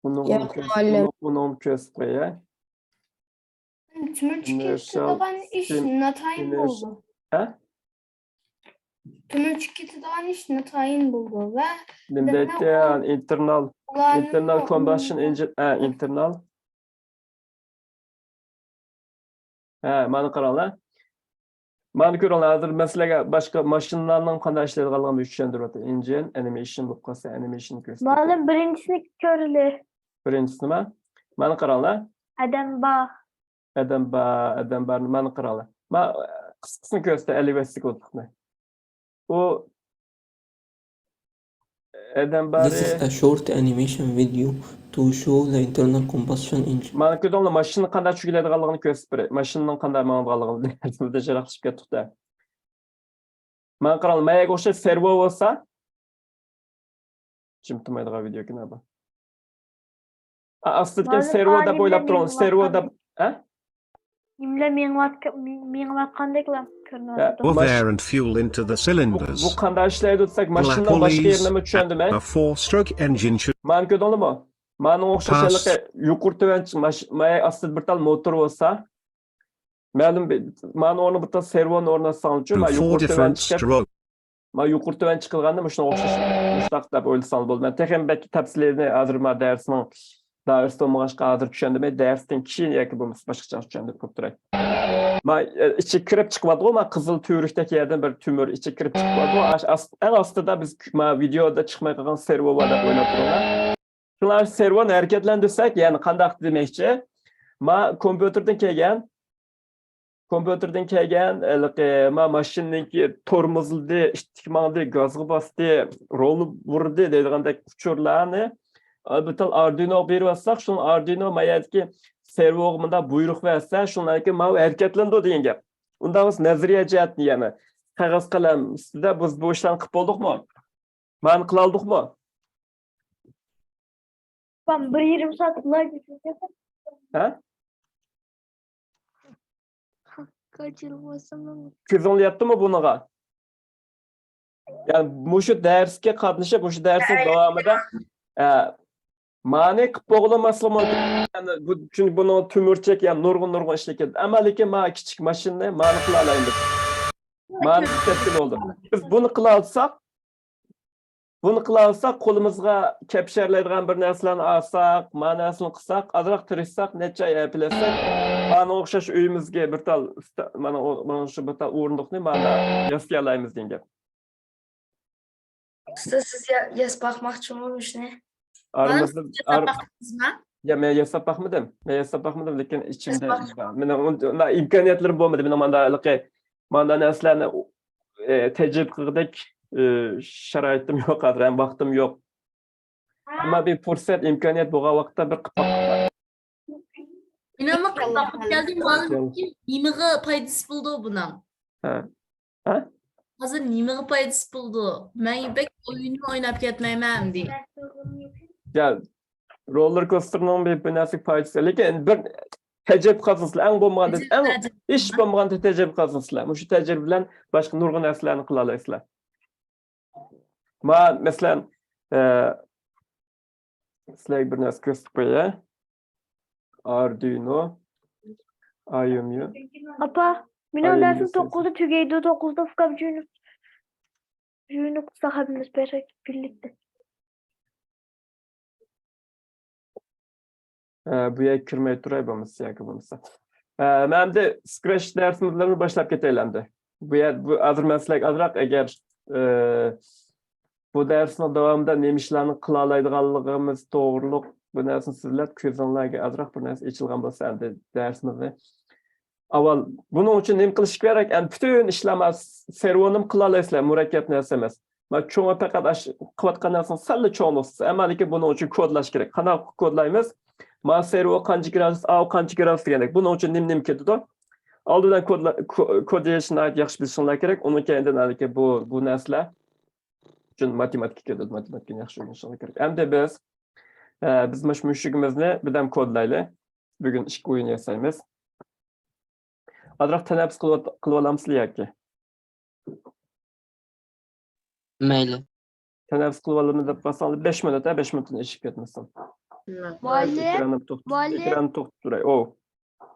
ئۇنىڭ، ياق، ئۇنىڭ، مۇئەللىم. ئۇنىڭ، ئۇنىڭ كۆرسىتىپ قوياي. تۆمۈرچىككە كېتىدىغان ئىش ناتايىن بولىدۇ. ھە؟ تۆمۈرچىككە كېتىدىغان ئىش ناتايىن بولىدۇ ۋە نېمە دەيتتى؟ ئىنتېرنال، ئىنتېرنال كومباشن ئېنجىن، ھە، ئىنتېرنال. ھە، مانا قاراڭلار. مانا كۆرۈڭلار، ھازىر مەسىلەگە باشقا ماشىنىلارنىڭ قانداق ئىشلەيدىغانلىقىنى چۈشەندۈرۈۋاتىدۇ. ئېنجىن، ئەنىمېيشن بولۇپ قالسا، ئەنىمېيشن كۆرسىتىدۇ. مۇئەللىم، بىرىنچىسىنى كۆرلى. بىرىنچىسىنىما؟ مانا قاراڭلار. ئادەم بار. ئادەم بار، ئادەم بار، مانا قاراڭلار. ما، قىسقىسىنى كۆرسىتە، ئەلۋەستىكى ئوتلۇقنى. ئۇ ئادەم بارى. This is a short animation video to show the internal combustion engine. مانا كۆردۈڭلار، ماشىنىنى قانداق چۈگىلەيدىغانلىقىنى كۆرسىتىپ بېرەي. ماشىنىنىڭ قانداق ماڭىدىغانلىقىنى دەرسىمىزدە شەرھلىشىپ كەتتۇق-دە. مانا قاراڭلار، ماياگا ئوخشاش سېرۋو بولسا، جىم تۇرمايدىغان ۋىدېو ئىكەن بۇ. ئا-، ئاستىدىكى سېرۋو دەپ ئويلاپ تۇرۇڭ. سېرۋو دەپ، ھە؟ نېمىلەر مېڭىۋاتقاندەكلا كۆرۈنۈۋاتىدۇ. Move air and fuel into the cylinders. بۇ قانداق ئىشلەيدۇ دېسەك، ماشىنىنىڭ باشقا يېرىنىمۇ چۈشەندىم. A four-stroke engine should مانا كۆردۈڭلارمۇ؟ مانا ئوخشاش ھېلىقى يۇقىرى تۆۋەن چىق-، ماش-، مايا ئاستىدا بىر تال موتور بولسا، مەلۇم بىر، مانا ئورنى بىر تال سېرۋونى ئورناتساڭلارچۇ، ما يۇقىرى تۆۋەن چىقىپ، ما يۇقىرى تۆۋەن چىقىلغاندا مۇشۇنىڭغا ئوخشاش مۇشۇنداق دەپ ئويلىساڭلار بولىدۇ. مەن تېخىمۇ بەك تەپسىلىينى ھازىر ما دەرسنىڭ دائىرىسىدە بولمىغاچقا ھازىر چۈشەندۈرمەي، دەرستىن كېيىن ياكى بولمىسا باشقىچە چۈشەندۈرۈپ قويۇپ تۇراي. ما، ئە، ئىچىگە كىرىپ چىقىۋاتىدىغۇ، ما قىزىل تۈۋرۈكتەك يەردىن بىر تۆمۈر ئىچىگە كىرىپ چىقىۋاتىدىغۇ، ئاش-، ئاس-، ئەڭ ئاستىدا بىز ما ۋىدېودا چىقماي قالغان سېرۋو بار دەپ ئويلاپ تۇرۇڭلار. شۇلار سېرۋونى ھەرىكەتلەندۈرسەك، يەنى قانداق دېمەكچى؟ ما كومپيۇتېردىن كەلگەن، كومپيۇتېردىن كەلگەن، ھېلىقى، ما ماشىنىنىڭكى تورمۇزلىدى، ئىتتىك ماڭدى، گازغا باستى، رولنى بۇردى دەيدىغاندەك ئۇچۇرلارنى، ئا، بىر تال ئاردۇينوغا بېرىۋاتساق، شۇنىڭ ئاردۇينو ما يەردىكى سېرۋوغا مۇنداق بۇيرۇق بەرسە، شۇنىڭدىن كېيىن ماۋۇ ھەرىكەتلىنىدۇ دېگەن گەپ. ئۇنداق بولسا نەزەرىيە جەھەتتىن، يەنى قەغەز قەلەم ئۈستىدە بىز بۇ ئىشلارنى قىلىپ بولدۇقمۇ؟ مانا قىلالدۇقمۇ؟ بىر يېرىم سائەت بۇلاي. ھە؟ كۆزۈڭ يەتتىمۇ بۇنىڭغا؟ يەنى مۇشۇ دەرسكە قاتنىشىپ، مۇشۇ دەرسنىڭ داۋامىدا، ئە، مانى قىلىپ بولغىلىماسلىقى مۇمكىن. يەنى بۇ، چۈنكى بۇنىڭ تۆمۈرچەك، يەنى نۇرغۇن، نۇرغۇن ئىشلار كېتىدۇ. ئەمما لېكىن مانا كىچىك ماشىنىنى مانى قىلالايمىز. مانى كەتكىلى بولدى. بىز بۇنى قىلالىساق، بۇنى قىلالىساق، قولىمىزغا كەپشەرلەيدىغان بىر نەرسىلەرنى ئالساق، ما نەرسىنى قىلساق، ئازراق تىرىشساق، نەچچە ئاي ئەپلەتسەك، مانا ئوخشاش ئۆيىمىزگە بىر تال ئۈستە-، مانا ئۇ-، مانا شۇ بىر تال ئورۇندۇقنى مانا ياسىيالايمىز دېگەن گەپ. ئۇستا، سىز يا-، ياساپ باقماقچىمۇ مۇشۇنى؟ ئارىمىزدا، مانا سىز ياساپ ئار-، باقتىڭىزمۇ؟ يا، مەن ياساپ باقمىدىم. مەن ياساپ باقمىدىم، لېكىن ئىچىمدە، ياساپ باقمىدىم. مېنىڭ ئۇن-، ئۇنداق ئىمكانىيەتلىرىم بولمىدى. مېنىڭ ماندا ھېلىقى مانا نەرسىلەرنى، ئى، تەجرىبە قىلغۇدەك، ئى، شارائىتىم يوق ھازىر، ھەم ۋاقتىم يوق. ئەمما بىر پۇرسەت، ئىمكانىيەت بولغان ۋاقىتتا بىر قىلىپ باققاندا. مېنىڭمۇ ئىنشاللا. قاپقالدى مۇئەللىم، نېمىغا پايدىسى بولىدۇ بۇنىڭ؟ ھە؟ ھە؟ ھازىر نېمىغا پايدىسى بولىدۇ؟ مەن بەك ئويۇننى ئويناپ كەتمەيمەن ئەمدى. يا، روللېر كوستېرنىڭ بىر، بىر نەرسىگە پايدىسى، لېكىن بىر تەجرىبە قازىنىسىلەر، ئەڭ بولمىغاندا، ئەڭ ھېچ بولمىغاندا تەجرىبە قازىنىسىلەر. مۇشۇ تەجرىبە بىلەن باشقا نۇرغۇن نەرسىلەرنى قىلالايسىلەر. ما، مەسىلەن، ئە، سىلەرگە بىر نەرسە كۆرسىتىپ قوياي. ئاردۇينو، ئايوميو. ئاپا، مېنىڭ ئايوميو دەرسىم سەنسى. توققۇزدا تۈگەيدۇ، توققۇزدا ئۇكام جۇيۇنۇپ، جۇيۇنۇپ قىلساق ھەممىمىز بىرلىكتە. ئە، بۇ يەرگە كىرمەي تۇراي بولمىسا ياكى بولمىسا. ئە، مەن ئەمدى سكرەچ دەرسىمىزلەرنى باشلاپ كېتەيلى ئەمدى. بۇ يەر، بۇ ھازىر مەن سىلەرگە ئازراق ئەگەر، ئە، بۇ دەرسنىڭ داۋامىدا نېمە ئىشلارنى قىلالايدىغانلىقىمىز توغرۇلۇق بۇ نەرسىنى سۆزلەپ، كۆزۈڭلارگە ئازراق بىر نەرسە ئېچىلغان بولسا ئەمدى دەرسىمىزنى ئاۋۋال بۇنىڭ ئۈچۈن نېمە قىلىش كېرەك؟ ئەمدى پۈتۈن ئىشلار ما سېرۋونىمۇ قىلالايسىلەر، مۇرەككەپ نەرسە ئەمەس. ما چوڭى پەقەت ئاش قىلىۋاتقان نەرسىنى سەللا چوڭلۇقسىز. ئەمما لېكىن بۇنىڭ ئۈچۈن كودلاش كېرەك. قانداق كودلايمىز؟ ما سېرۋو قانچە گرادۇس، ئاۋۇ قانچە گرادۇس دېگەندەك. بۇنىڭ ئۈچۈن نېمە، نېمە كېتىدۇ؟ ئالدى بىلەن كودلا-، كو-، كود يېزىشنى ناھايىتى ياخشى بىلىشىڭلار كېرەك. ئۇنىڭ كەينىدىن ھېلىقى بۇ، بۇ نەرسىلەر ئۈچۈن ماتېماتىكا كېتىدۇ. ماتېماتىكىنى ياخشى ئۆگىنىشىڭلار كېرەك. ئەمدى بىز، ئە، بىز مۇشۇ مۈشۈكىمىزنى بىردەم كودلايلى. بۈگۈن ئىككى ئويۇن ياسايمىز. ئازراق تەنەپپۇس قىلىۋات-، قىلىۋالامسىلەر ياكى؟ مەيلى. تەنەپپۇس قىلىۋالىمىز دەپ قالساڭلار، بەش مىنۇت، ھە، بەش مىنۇتتىن ئېشىپ كەتمىسۇن. مۇئەللىم، ئېكراننى توختىتىپ، مۇئەللىم. ئېكراننى توختىتىپ تۇراي. ئو.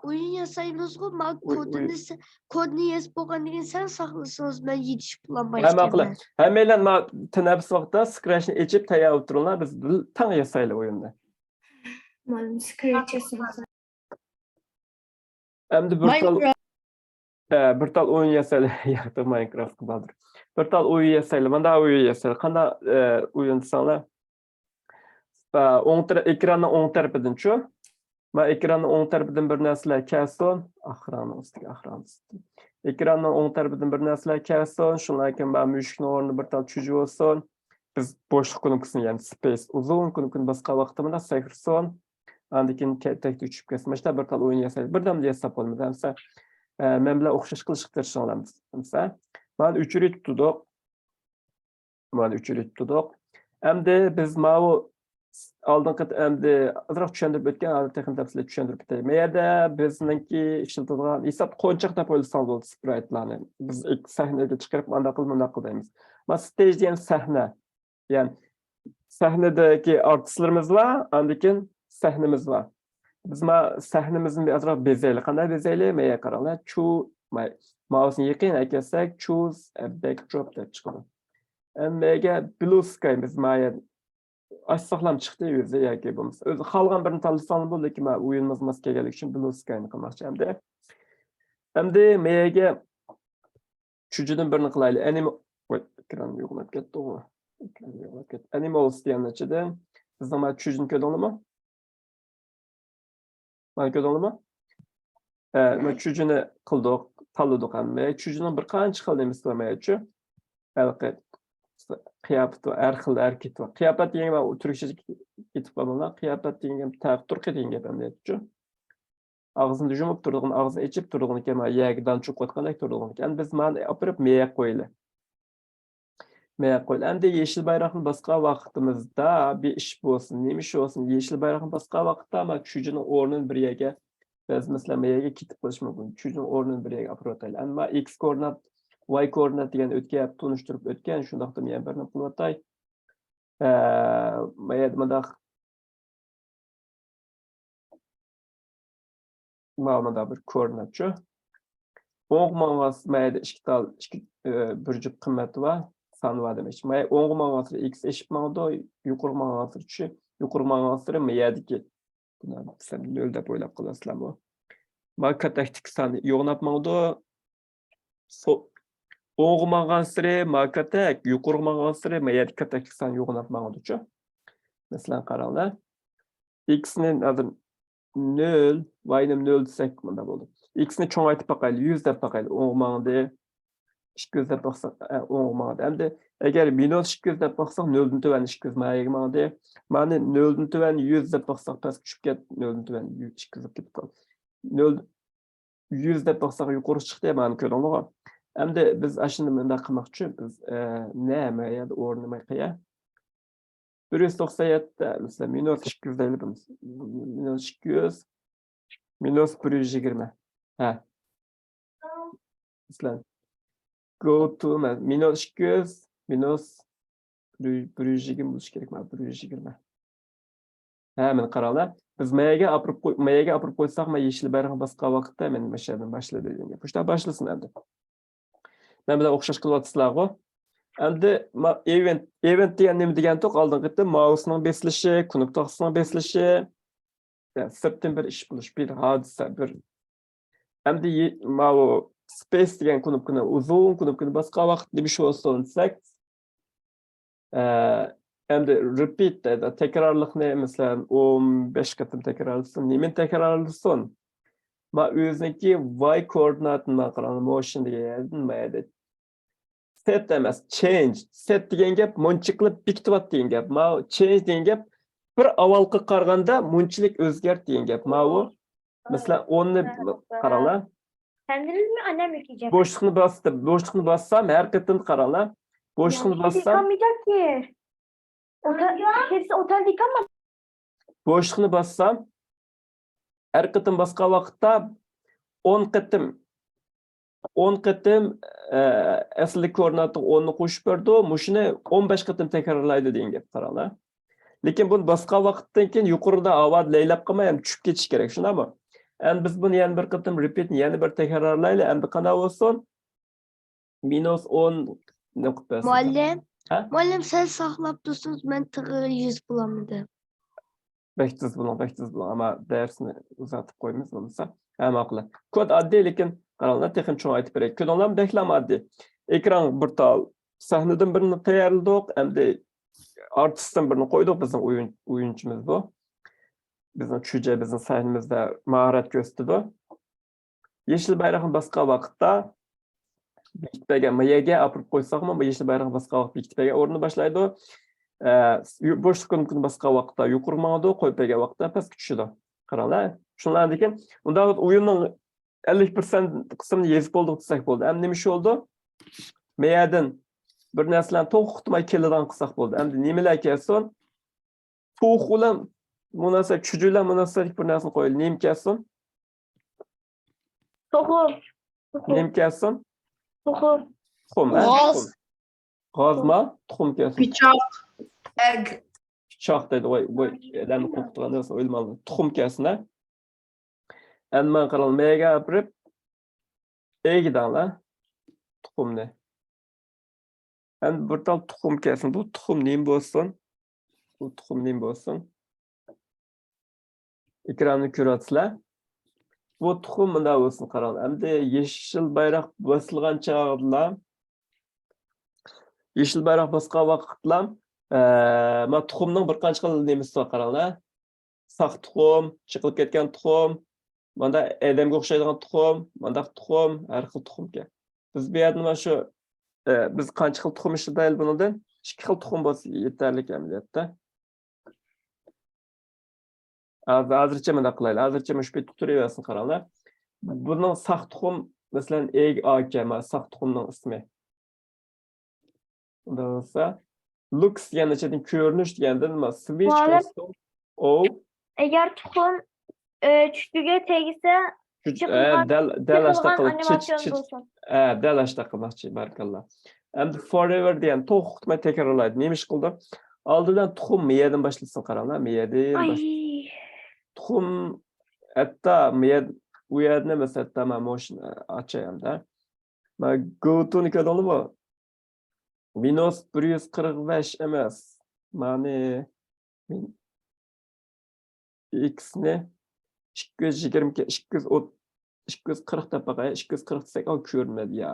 ئويۇن ياسايمىزغۇ، ما ئوي، ئوي. كودىنى س-، كودنى يېزىپ بولغاندىن كېيىن سەن ساقلىسىڭىز، مەن يېتىشىپ بولالمايمەن. ھە، ماقۇل. ھەممەيلەن ما تەنەپپۇس ۋاقتىدا سكرەچنى ئېچىپ تەييار بولۇپ تۇرۇڭلار، بىز بىل-، تەڭ ياسايلى ئويۇننى. مۇئەللىم، سكرەچ ياسىمىسا. ئەمدى بىر تال، ماينكرافت. ئە، بىر تال ئويۇن ياسايلى. ياقتى ماينكرافتقا بالدۇر. بىر تال ئويۇن ياسايلى. مانداق ئويۇن ياسايلى. قانداق، ئە، ئويۇن دېسەڭلار؟ ئە، ئوڭ تەرەپ، ئېكراننىڭ ئوڭ تەرىپىدىنچۇ؟ ما ئېكراننىڭ ئوڭ تەرىپىدىن بىر نەرسىلەر كەلسۇن. ئاخىرىنىڭ ئۈستىگە، ئاخىرىنىڭ ئۈستىگە. ئېكراننىڭ ئوڭ تەرىپىدىن بىر نەرسىلەر كەلسۇن. شۇنداق كېيىن ما مۈشۈكنىڭ ئورنىدا بىر تال چۈجە بولسۇن. بىز بوشلۇق كۇنۇپكىسىنى، يەنى سپېيس، ئۇزۇن كۇنۇپكىنى باسقان ۋاقتىمىزدا سەكرىسۇن. ئاندىن كېيىن كە-، تەكتە چۈشۈپ كەتسۇن. ماشتا بىر تال ئويۇن ياسايلى. بىردەمدە ياساپ بولىمىز. ئەمسە، ئە، مەن بىلەن ئوخشاش قىلىشقا تىرىشىڭلار. ئەمسە، مانا ئۆچۈرۈپ تۇردۇق. مانا ئۆچۈرۈپ تۇردۇق. ئەمدى بىز ماۋۇ ئالدىنقى قېتىم ئەمدى ئازراق چۈشەندۈرۈپ ئۆتكەن، ھازىر تېخىمۇ تەپسىلىي چۈشەندۈرۈپ ئۆتەي. ما يەردە بىزنىڭكى ئىشلىتىدىغان ھېساب قونچاق دەپ ئويلىساڭلار بولىدۇ، سپرايتلارنى. بىز ئىككى سەھنىگە چىقىرىپ، مانداق قىل، مۇنداق قىل دەيمىز. ما ستېج دېگەن سەھنە. يەنى سەھنىدىكى ئارتىسلىرىمىز بار، ئاندىن كېيىن سەھنىمىز بار. بىز ما سەھنىمىزنى ئازراق بېزەيلى. قانداق بېزەيلى؟ مەيە قاراڭلار. چۇ-، ماي-، ماۋسنى يېقىن ئەكەلسەك، چۇز ئە بەكدروپ دەپ چىقىدۇ. ئەمما مەيەگە بلۇ سكاي، بىز مايە ئاچساقلام چىقتى ئۆزى ياكى بولمىسا. ئۆزى خالىغان بىرنى تاللىساڭلار بولىدۇ، لېكىن مەن ئويۇنىمىزغا ماس كەلگەنلىكى ئۈچۈن بلۇ سكاينى قىلماقچى ئەمدى. ئەمدى مەيەگە چۈجىدىن بىرنى قىلايلى. ئەنىمە-، ۋاي، ئېكران يوغىناپ كەتتىغۇ. ئېكران يوغىناپ كەتتى. ئەنىمالس دېگەن ئىچىدىن بىزنىڭ مانا چۈجىنى كۆردۈڭلارمۇ؟ مانا كۆردۈڭلارمۇ؟ ئە، مانا چۈجىنى قىلدۇق، تاللىدۇق ھەممە. چۈجىنىڭ بىر قانچە خىل نېمىسى بار ماياچۇ. ھېلىقى قىياپىتى بار، ھەر خىل ھەرىكىتى بار. قىياپەت دېگەن گەپ تۈركچە كېتىپ قالمىلا. قىياپەت دېگەن گەپ تەرەپ تۇرقى دېگەن گەپ ئەمەلىيەتچۇ. ئاغزىنى يۇمۇپ تۇرىدىغان، ئاغزىنى ئېچىپ تۇرىدىغان ئىكەن، مانا يەرگە دان چوقۇۋاتقاندەك تۇرىدىغان ئىكەن. بىز مانى ئاپىرىپ مەيەگە قويىلى. مەيەگە قويىلى. ئەمدى يېشىل بايراقنى باسقان ۋاقتىمىزدا بىر ئىش بولسۇن، نېمە ئىش بولسۇن، يېشىل بايراقنى باسقان ۋاقىتتا مانا چۈجىنىڭ ئورنىنى بىر يەرگە، بەزى مەسىلەن، مەيەگە كېتىپ قېلىشى مۇمكىن. چۈجىنىڭ ئورنىنى بىر يەرگە ئاپىرىۋاتايلى. ئەمما ئىكس كوئوردىنات، ۋاي كوئوردىنات دېگەن ئۆتكەن ھەپتە تونۇشتۇرۇپ ئۆتكەن، شۇنداقتا مەن بىرنى قىلىۋاتاي. ئە، مايەدە مۇنداق مانا مۇنداق بىر كوئوردىناتچۇ. ئوڭغا ماڭغانسېرى مايەدە ئىككى تال، ئىككى، ئى، بىر جۈپ قىممەت بار، سان بار دېمەكچى. مايە ئوڭغا ماڭغانسېرى ئىكس ئېشىپ ماڭىدۇ، يۇقىرىغا ماڭغانسېرى چۈشۈپ، يۇقىرىغا ماڭغانسېرى مايەدىكى، بۇنى سەن نۆل دەپ ئويلاپ قالىسىلەرمۇ؟ ما كاتەكتىكى سان يوغىناپ ماڭىدۇ. سو-، ئوڭغا ماڭغانسېرى ما كاتەك، يۇقىرىغا ماڭغانسېرى ما يەردە كاتەكلىك سان يوغىناپ ماڭىدۇچۇ. مەسىلەن، قاراڭلار. ئىكسنى ھازىر نۆل، ۋاينى نۆل دېسەك، مۇنداق بولدى. ئىكسنى چوڭايتىپ باقايلى، يۈز دەپ باقايلى. ئوڭغا ماڭدى. ئىككى يۈز دەپ باقساق، ئە، ئوڭغا ماڭدى. ئەمدى ئەگەر مىنۇس ئىككى يۈز دەپ باقساق، نۆلدىن تۆۋەن ئىككى يۈز مايەگە ماڭدى. مانى نۆلدىن تۆۋەن يۈز دەپ باقساق، پەسكە چۈشۈپ كەتتى. نۆلدىن تۆۋەن يۈز، ئىككى يۈز بولۇپ كېتىپ قالدى. نۆل يۈز دەپ باقساق يۇقىرى چىقتى، مانا كۆردۈڭلارغۇ. ئەمدى بىز ئاشۇنى مۇنداق قىلماقچى، بىز، ئە، نەمە يەردە ئورنىماي قويا. بىر يۈز توقسان يەتتە، مەسىلەن، مىنۇس ئىككى يۈز دەيلى، مىنۇس ئىككى يۈز، مىنۇس بىر يۈز يىگىرمە. ھە. مەسىلەن، go to مە-، مىنۇس ئىككى يۈز، مىنۇس بىر يۈز يىگىرمە بولۇشى كېرەك، مانا بىر يۈز يىگىرمە. ھە، مانا قاراڭلار. بىز مەيەگە ئاپىرىپ قوي-، مەيەگە ئاپىرىپ قويساق، مانا يېشىل بايراقنى باسقان ۋاقىتتا، مانا مۇشۇ يەردىن باشلىدى دېگەن گەپ. مۇشۇنداق باشلىسۇن ئەمدى. مەن بىلەن ئوخشاش قىلىۋاتىسىلەرغۇ. ئەمدى ما-، ئېۋېنت، ئېۋېنت دېگەن نېمە دېگەنتۇق؟ ئالدىنقى قېتىم مائۇسنىڭ بېسىلىشى، كۇنۇپكىسىنىڭ بېسىلىشى، يا سىرتتىن بىر ئىش بولۇش، بىر ھادىسە، بىر. ئەمدى يې-، ماۋۇ سپېيس دېگەن كۇنۇپكىنى، ئۇزۇن كۇنۇپكىنى باسقان ۋاقىت نېمە ئىش بولسۇن دېسەك، ئە، ئەمدى رېپىت دەيدۇ، تەكرارلىقنى، مەسىلەن، ئون بەش قېتىم تەكرارلىسۇن، نېمىنى تەكرارلىسۇن؟ ما ئۆزىنىڭكى ۋاي كوئوردىناتىنى قاراڭ، موشن دېگەن يەردىن ما يەردە سېت ئەمەس، چېنج. سېت دېگەن گەپ مۇنچە قىلىپ بېكىتىۋات دېگەن گەپ. ماۋۇ چېنج دېگەن گەپ بىر ئاۋۋالقىغا قارىغاندا مۇنچىلىك ئۆزگەرت دېگەن گەپ. ماۋۇ، مەسىلەن، ئوننى قاراڭلار. بوشلۇقنى باستى، بوشلۇقنى باسسام، ھەر قېتىم قاراڭلار. بوشلۇقنى باسسام، بوشلۇقنى باسسام، ھەر قېتىم باسقان ۋاقىتتا ئون قېتىم، ئون قېتىم، ئە، ئەسلىدىكى كوئوردىناتىغا ئوننى قوشۇپ بېرىدۇ، مۇشۇنى ئون بەش قېتىم تەكرارلايدۇ دېگەن گەپ، قاراڭلار. لېكىن بۇنى باسقان ۋاقىتتىن كېيىن يۇقىرىدا ھاۋادا لەيلەپ قالماي، ھەم چۈشۈپ كېتىش كېرەك، شۇنداقمۇ؟ ئەمدى بىز بۇنى يەنە بىر قېتىم رېپىتنى يەنە بىر تەكرارلايلى، ئەمدى قانداق بولسۇن؟ مىنۇس ئون نۇقتىسى. مۇئەللىم، ھە؟ مۇئەللىم، سەل ساقلاپ تۇرسىڭىز، مەن تېخى يېزىپ بولالمىدىم. بەك تېز بولۇڭ، بەك تېز بولۇڭ، ئەمما دەرسنى ئۇزارتىپ قويىمىز بولمىسا. ھە، ماقۇل. كود ئاددىي، لېكىن قاراڭلار، تېخىمۇ چوڭ ئېيتىپ بېرەي. كۆرۈڭلارمۇ، بەكلا ئاددىي. ئېكران بىر تال سەھنىدىن بىرنى تەييارلىدۇق، ئەمدى ئارتىستىن بىرنى قويدۇق، بىزنىڭ ئويۇن-، ئويۇنچىمىز بۇ. بىزنىڭ چۈجە بىزنىڭ سەھنىمىزدە ماھارەت كۆرسىتىدۇ. يېشىل بايراقنى باسقان ۋاقىتتا بېكىتىپ بەرگەن، مەيەگە ئاپىرىپ قويساقمۇ، بۇ يېشىل بايراقنى باسقان ۋاقىت بېكىتىپ بەرگەن ئورنىدا باشلايدۇ. ئە، بوشلۇق كۇنۇپكىنى باسقان ۋاقىتتا يۇقىرى ماڭىدۇ، قويۇپ بەرگەن ۋاقىتتا پەسكە چۈشىدۇ. قاراڭلار، شۇنىڭدىن كېيىن ئۇنداق ئويۇننىڭ ئەللىك پىرسەنت قىسمىنى يېزىپ بولدۇق دېسەك بولدى. ئەمدى نېمە ئىش بولدى؟ مەيەدىن بىر نەرسىلەرنى توختىماي كېلىدىغان قىلساق بولدى. ئەمدى نېمىلەر كەلسۇن؟ توخۇ بىلەن مۇناسىۋەت، چۈجە بىلەن مۇناسىۋەتلىك بىر نەرسىنى قويايلى. نېمە كەلسۇن؟ توخۇ. توخۇ. نېمە كەلسۇن؟ توخۇ. تۇخۇم، ھە؟ غاز. تۇخۇم. غازما؟ تۇخۇم كەلسۇن. پىچاق. ئەگ. پىچاق دەيدۇ. ۋاي، ۋاي، ئادەمنى قورقۇتىدىغان نەرسە ئويلىماڭلار. تۇخۇم كەلسۇن، ھە؟ ئەمدى ماڭا قاراڭ، مەيەگە ئاپىرىپ، ئېگىداڭلار تۇخۇمنى. ئەمدى بىر تال تۇخۇم كەلسۇن. بۇ تۇخۇم نېمە بولسۇن؟ بۇ تۇخۇم نېمە بولسۇن؟ ئېكراننى كۆرۈۋاتىسىلەر. بۇ تۇخۇم مۇنداق بولسۇن، قاراڭ. ئەمدى يېشىل بايراق بېسىلغان چاغدىلا، يېشىل بايراق باسقان ۋاقىتلا، ئە، مانا تۇخۇمنىڭ بىر قانچە خىل نېمىسى بار، قاراڭلار. ساق تۇخۇم، چېقىلىپ كەتكەن تۇخۇم، مانداق ئادەمگە ئوخشايدىغان تۇخۇم، مانداق تۇخۇم، ھەر خىل تۇخۇمكەن. بىز بۇ يەردە مانا شۇ، ئە، بىز قانچە خىل تۇخۇم ئىشلىتەيلى بۇنىڭدىن؟ ئىككى خىل تۇخۇم بولسا يېتەرلىك ئەمەلىيەتتە. ھازىر، ھازىرچە مۇنداق قىلايلى. ھازىرچە مۇشۇ پېتى تۇرۇۋەرسۇن، قاراڭلار. بۇنىڭ ساق تۇخۇم، مەسىلەن، ئېگ ئاكەن، مانا ساق تۇخۇمنىڭ ئىسمى. ئۇنداق بولسا، لۇكس دېگەن ئىچىدىن كۆرۈنۈش دېگەندىن نېمە؟ سۋىچ مۇئەللىم. بولسۇن. ئو. ئەگەر تۇخۇم، ئە، چۈجىگە تەگسە، چۈج-، ئە، چېقىلغان، دەل، دەل چېقىلغان ئاشتاق قىلىپ، چىچ، ئانىماتسىيون چىچ. بولسۇن. ئە، دەل ئاشتاق قىلماقچى، بارىكاللا. ئەمدى فورېۋەر دېگەن توختىماي تەكرارلايدۇ. نېمە ئىش قىلدى؟ ئالدى بىلەن تۇخۇم مەيەدىن باشلىسۇن، قاراڭلار، مەيەدىن باش-، ئاي. تۇخۇم، ھەتتا مەيەد-، ئۇ يەردىن ئەمەس، ھەتتا مانا مۇشۇنى ئاچاي ئەمدى. مانا گوتونى كۆردۈڭلارمۇ؟ مىنۇس بىر يۈز قىرىق بەش ئەمەس. مانى مىن-، ئىكسنى ئىككى يۈز يىگىرمە، ئىككى يۈز ئوت-، ئىككى يۈز قىرىق دەپ باقاي. ئىككى يۈز قىرىق دېسەك، ئاۋۇ كۆرۈنمەيدۇ يا.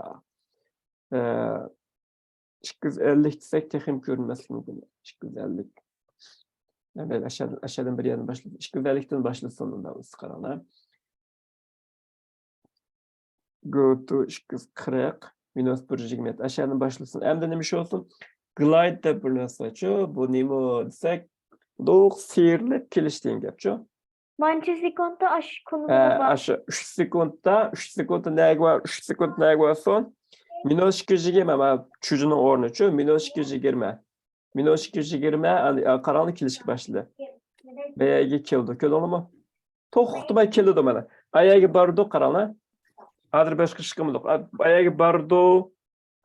ئە، ئىككى يۈز ئەللىك دېسەك، تېخىمۇ كۆرۈنمەسلىكى مۇمكىن. ئىككى يۈز ئەللىك. يەنى ئاشۇ-، ئاشۇدىن بىر يەردىن باشلىسۇن. ئىككى يۈز ئەللىكتىن باشلىسۇن، ئۇنداق بولسا قاراڭلار. گوتو ئىككى يۈز قىرىق، مىنۇس بىر يۈز يىگىرمە يەتتە. ئاشۇ يەردىن باشلىسۇن. ئەمدى نېمە ئىش بولسۇن؟ گلايد دەپ بىر نەرسە بارچۇ. بۇ نېمە دېسەك، دوق سىيرىلىپ كېلىش دېگەن گەپچۇ. مانچە سېكۇنتتا ئاش كۇنۇ ھە، بار. ئاشۇ ئۈچ سېكۇنتتا، ئۈچ سېكۇنتتا نەگە بار، ئۈچ سېكۇنتتا نەگە بارسۇن؟ مىنۇس ئىككى يۈز يىگىرمە، مانا چۈجىنىڭ ئورنىچۇ، مىنۇس ئىككى يۈز يىگىرمە. مىنۇس ئىككى يۈز يىگىرمە، ئەنە، قاراڭلار كېلىشكە باشلىدى. بەيەگە كېلىدۇ، كۆردۈڭلارمۇ؟ توختىماي كېلىدۇ مانا. ئايەگە بارىدۇ، قاراڭلار. ھازىر باشقا ئىش قىلمىدۇق. ئايەگە بارىدۇ،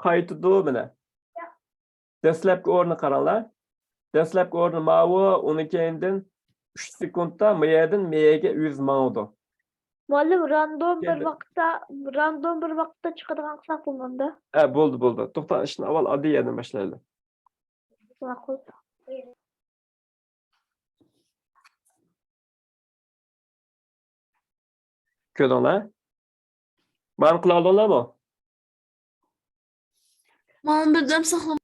قايتىدۇ، مانا. دەسلەپكى ئورنى قاراڭلار. دەسلەپكى ئورنى ماۋۇ، ئۇنىڭ كەينىدىن ئۈچ سېكۇنتتا مۇيەدىن مېيەگە ئۆزى ماڭىدۇ. مۇئەللىم، راندوم بىر كەلدى. ۋاقىتتا، راندوم بىر ۋاقىتتا چىقىدىغان قىلساق بولمامدۇ؟ ھە، بولدى، بولدى. توختاڭ، ئىشنى ئاۋۋال ئاددىي يەردىن باشلايلى. ماقۇل. كۆردۈڭلار؟ مانا قىلالدىڭلارمۇ؟ مانا بىردەم ساقلاپ.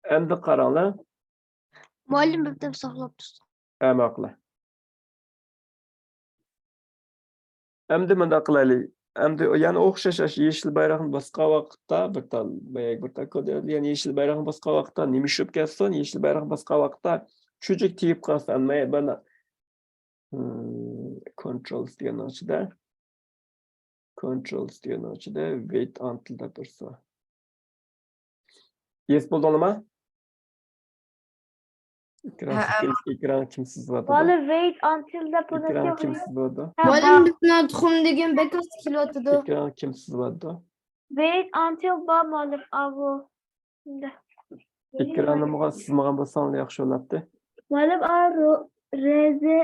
ئەمدى قاراڭلار. مۇئەللىم بىردەم ساقلاپ تۇرسۇن. ھە، ماقۇل. ئەمدى مۇنداق قىلايلى. ئەمدى يەنە ئوخشاش ئاشۇ يېشىل بايراقنى باسقان ۋاقىتتا، بىر تال، باياقى بىر تال كود يەنە يېشىل بايراقنى باسقان ۋاقىتتا نېمە ئىش بولۇپ كەتسۇن؟ يېشىل بايراقنى باسقان ۋاقىتتا چۈجۈك تېگىپ قالسا، مانا، مانا، ھىم، كونترولس دېگەننىڭ ئىچىدە، كونترولس دېگەننىڭ ئىچىدە ۋېيت ئانتىل دەپ تۇرسا. يېس بولدۇڭلارمۇ؟ ئېكران، ھە، كىم، ئېكران كىم سىزىۋاتىدۇ؟ مۇئەللىم، ۋېيت ئانتىل دەپ بۇنى ئېكران كىم سىزىۋاتىدۇ؟ ھە، مۇئەللىم، بار. بىزنىڭ تۇخۇم دېگەن بەك ئاستا كېلىۋاتىدۇ. ئېكران كىم سىزىۋاتىدۇ؟ ۋېيت ئانتىل بار مۇئەللىم، ئاۋۇ. ئېكرانىمغا سىزمىغان بولساڭلار ياخشى بولاتتى. مۇئەللىم، ئا، رو-، رېزى.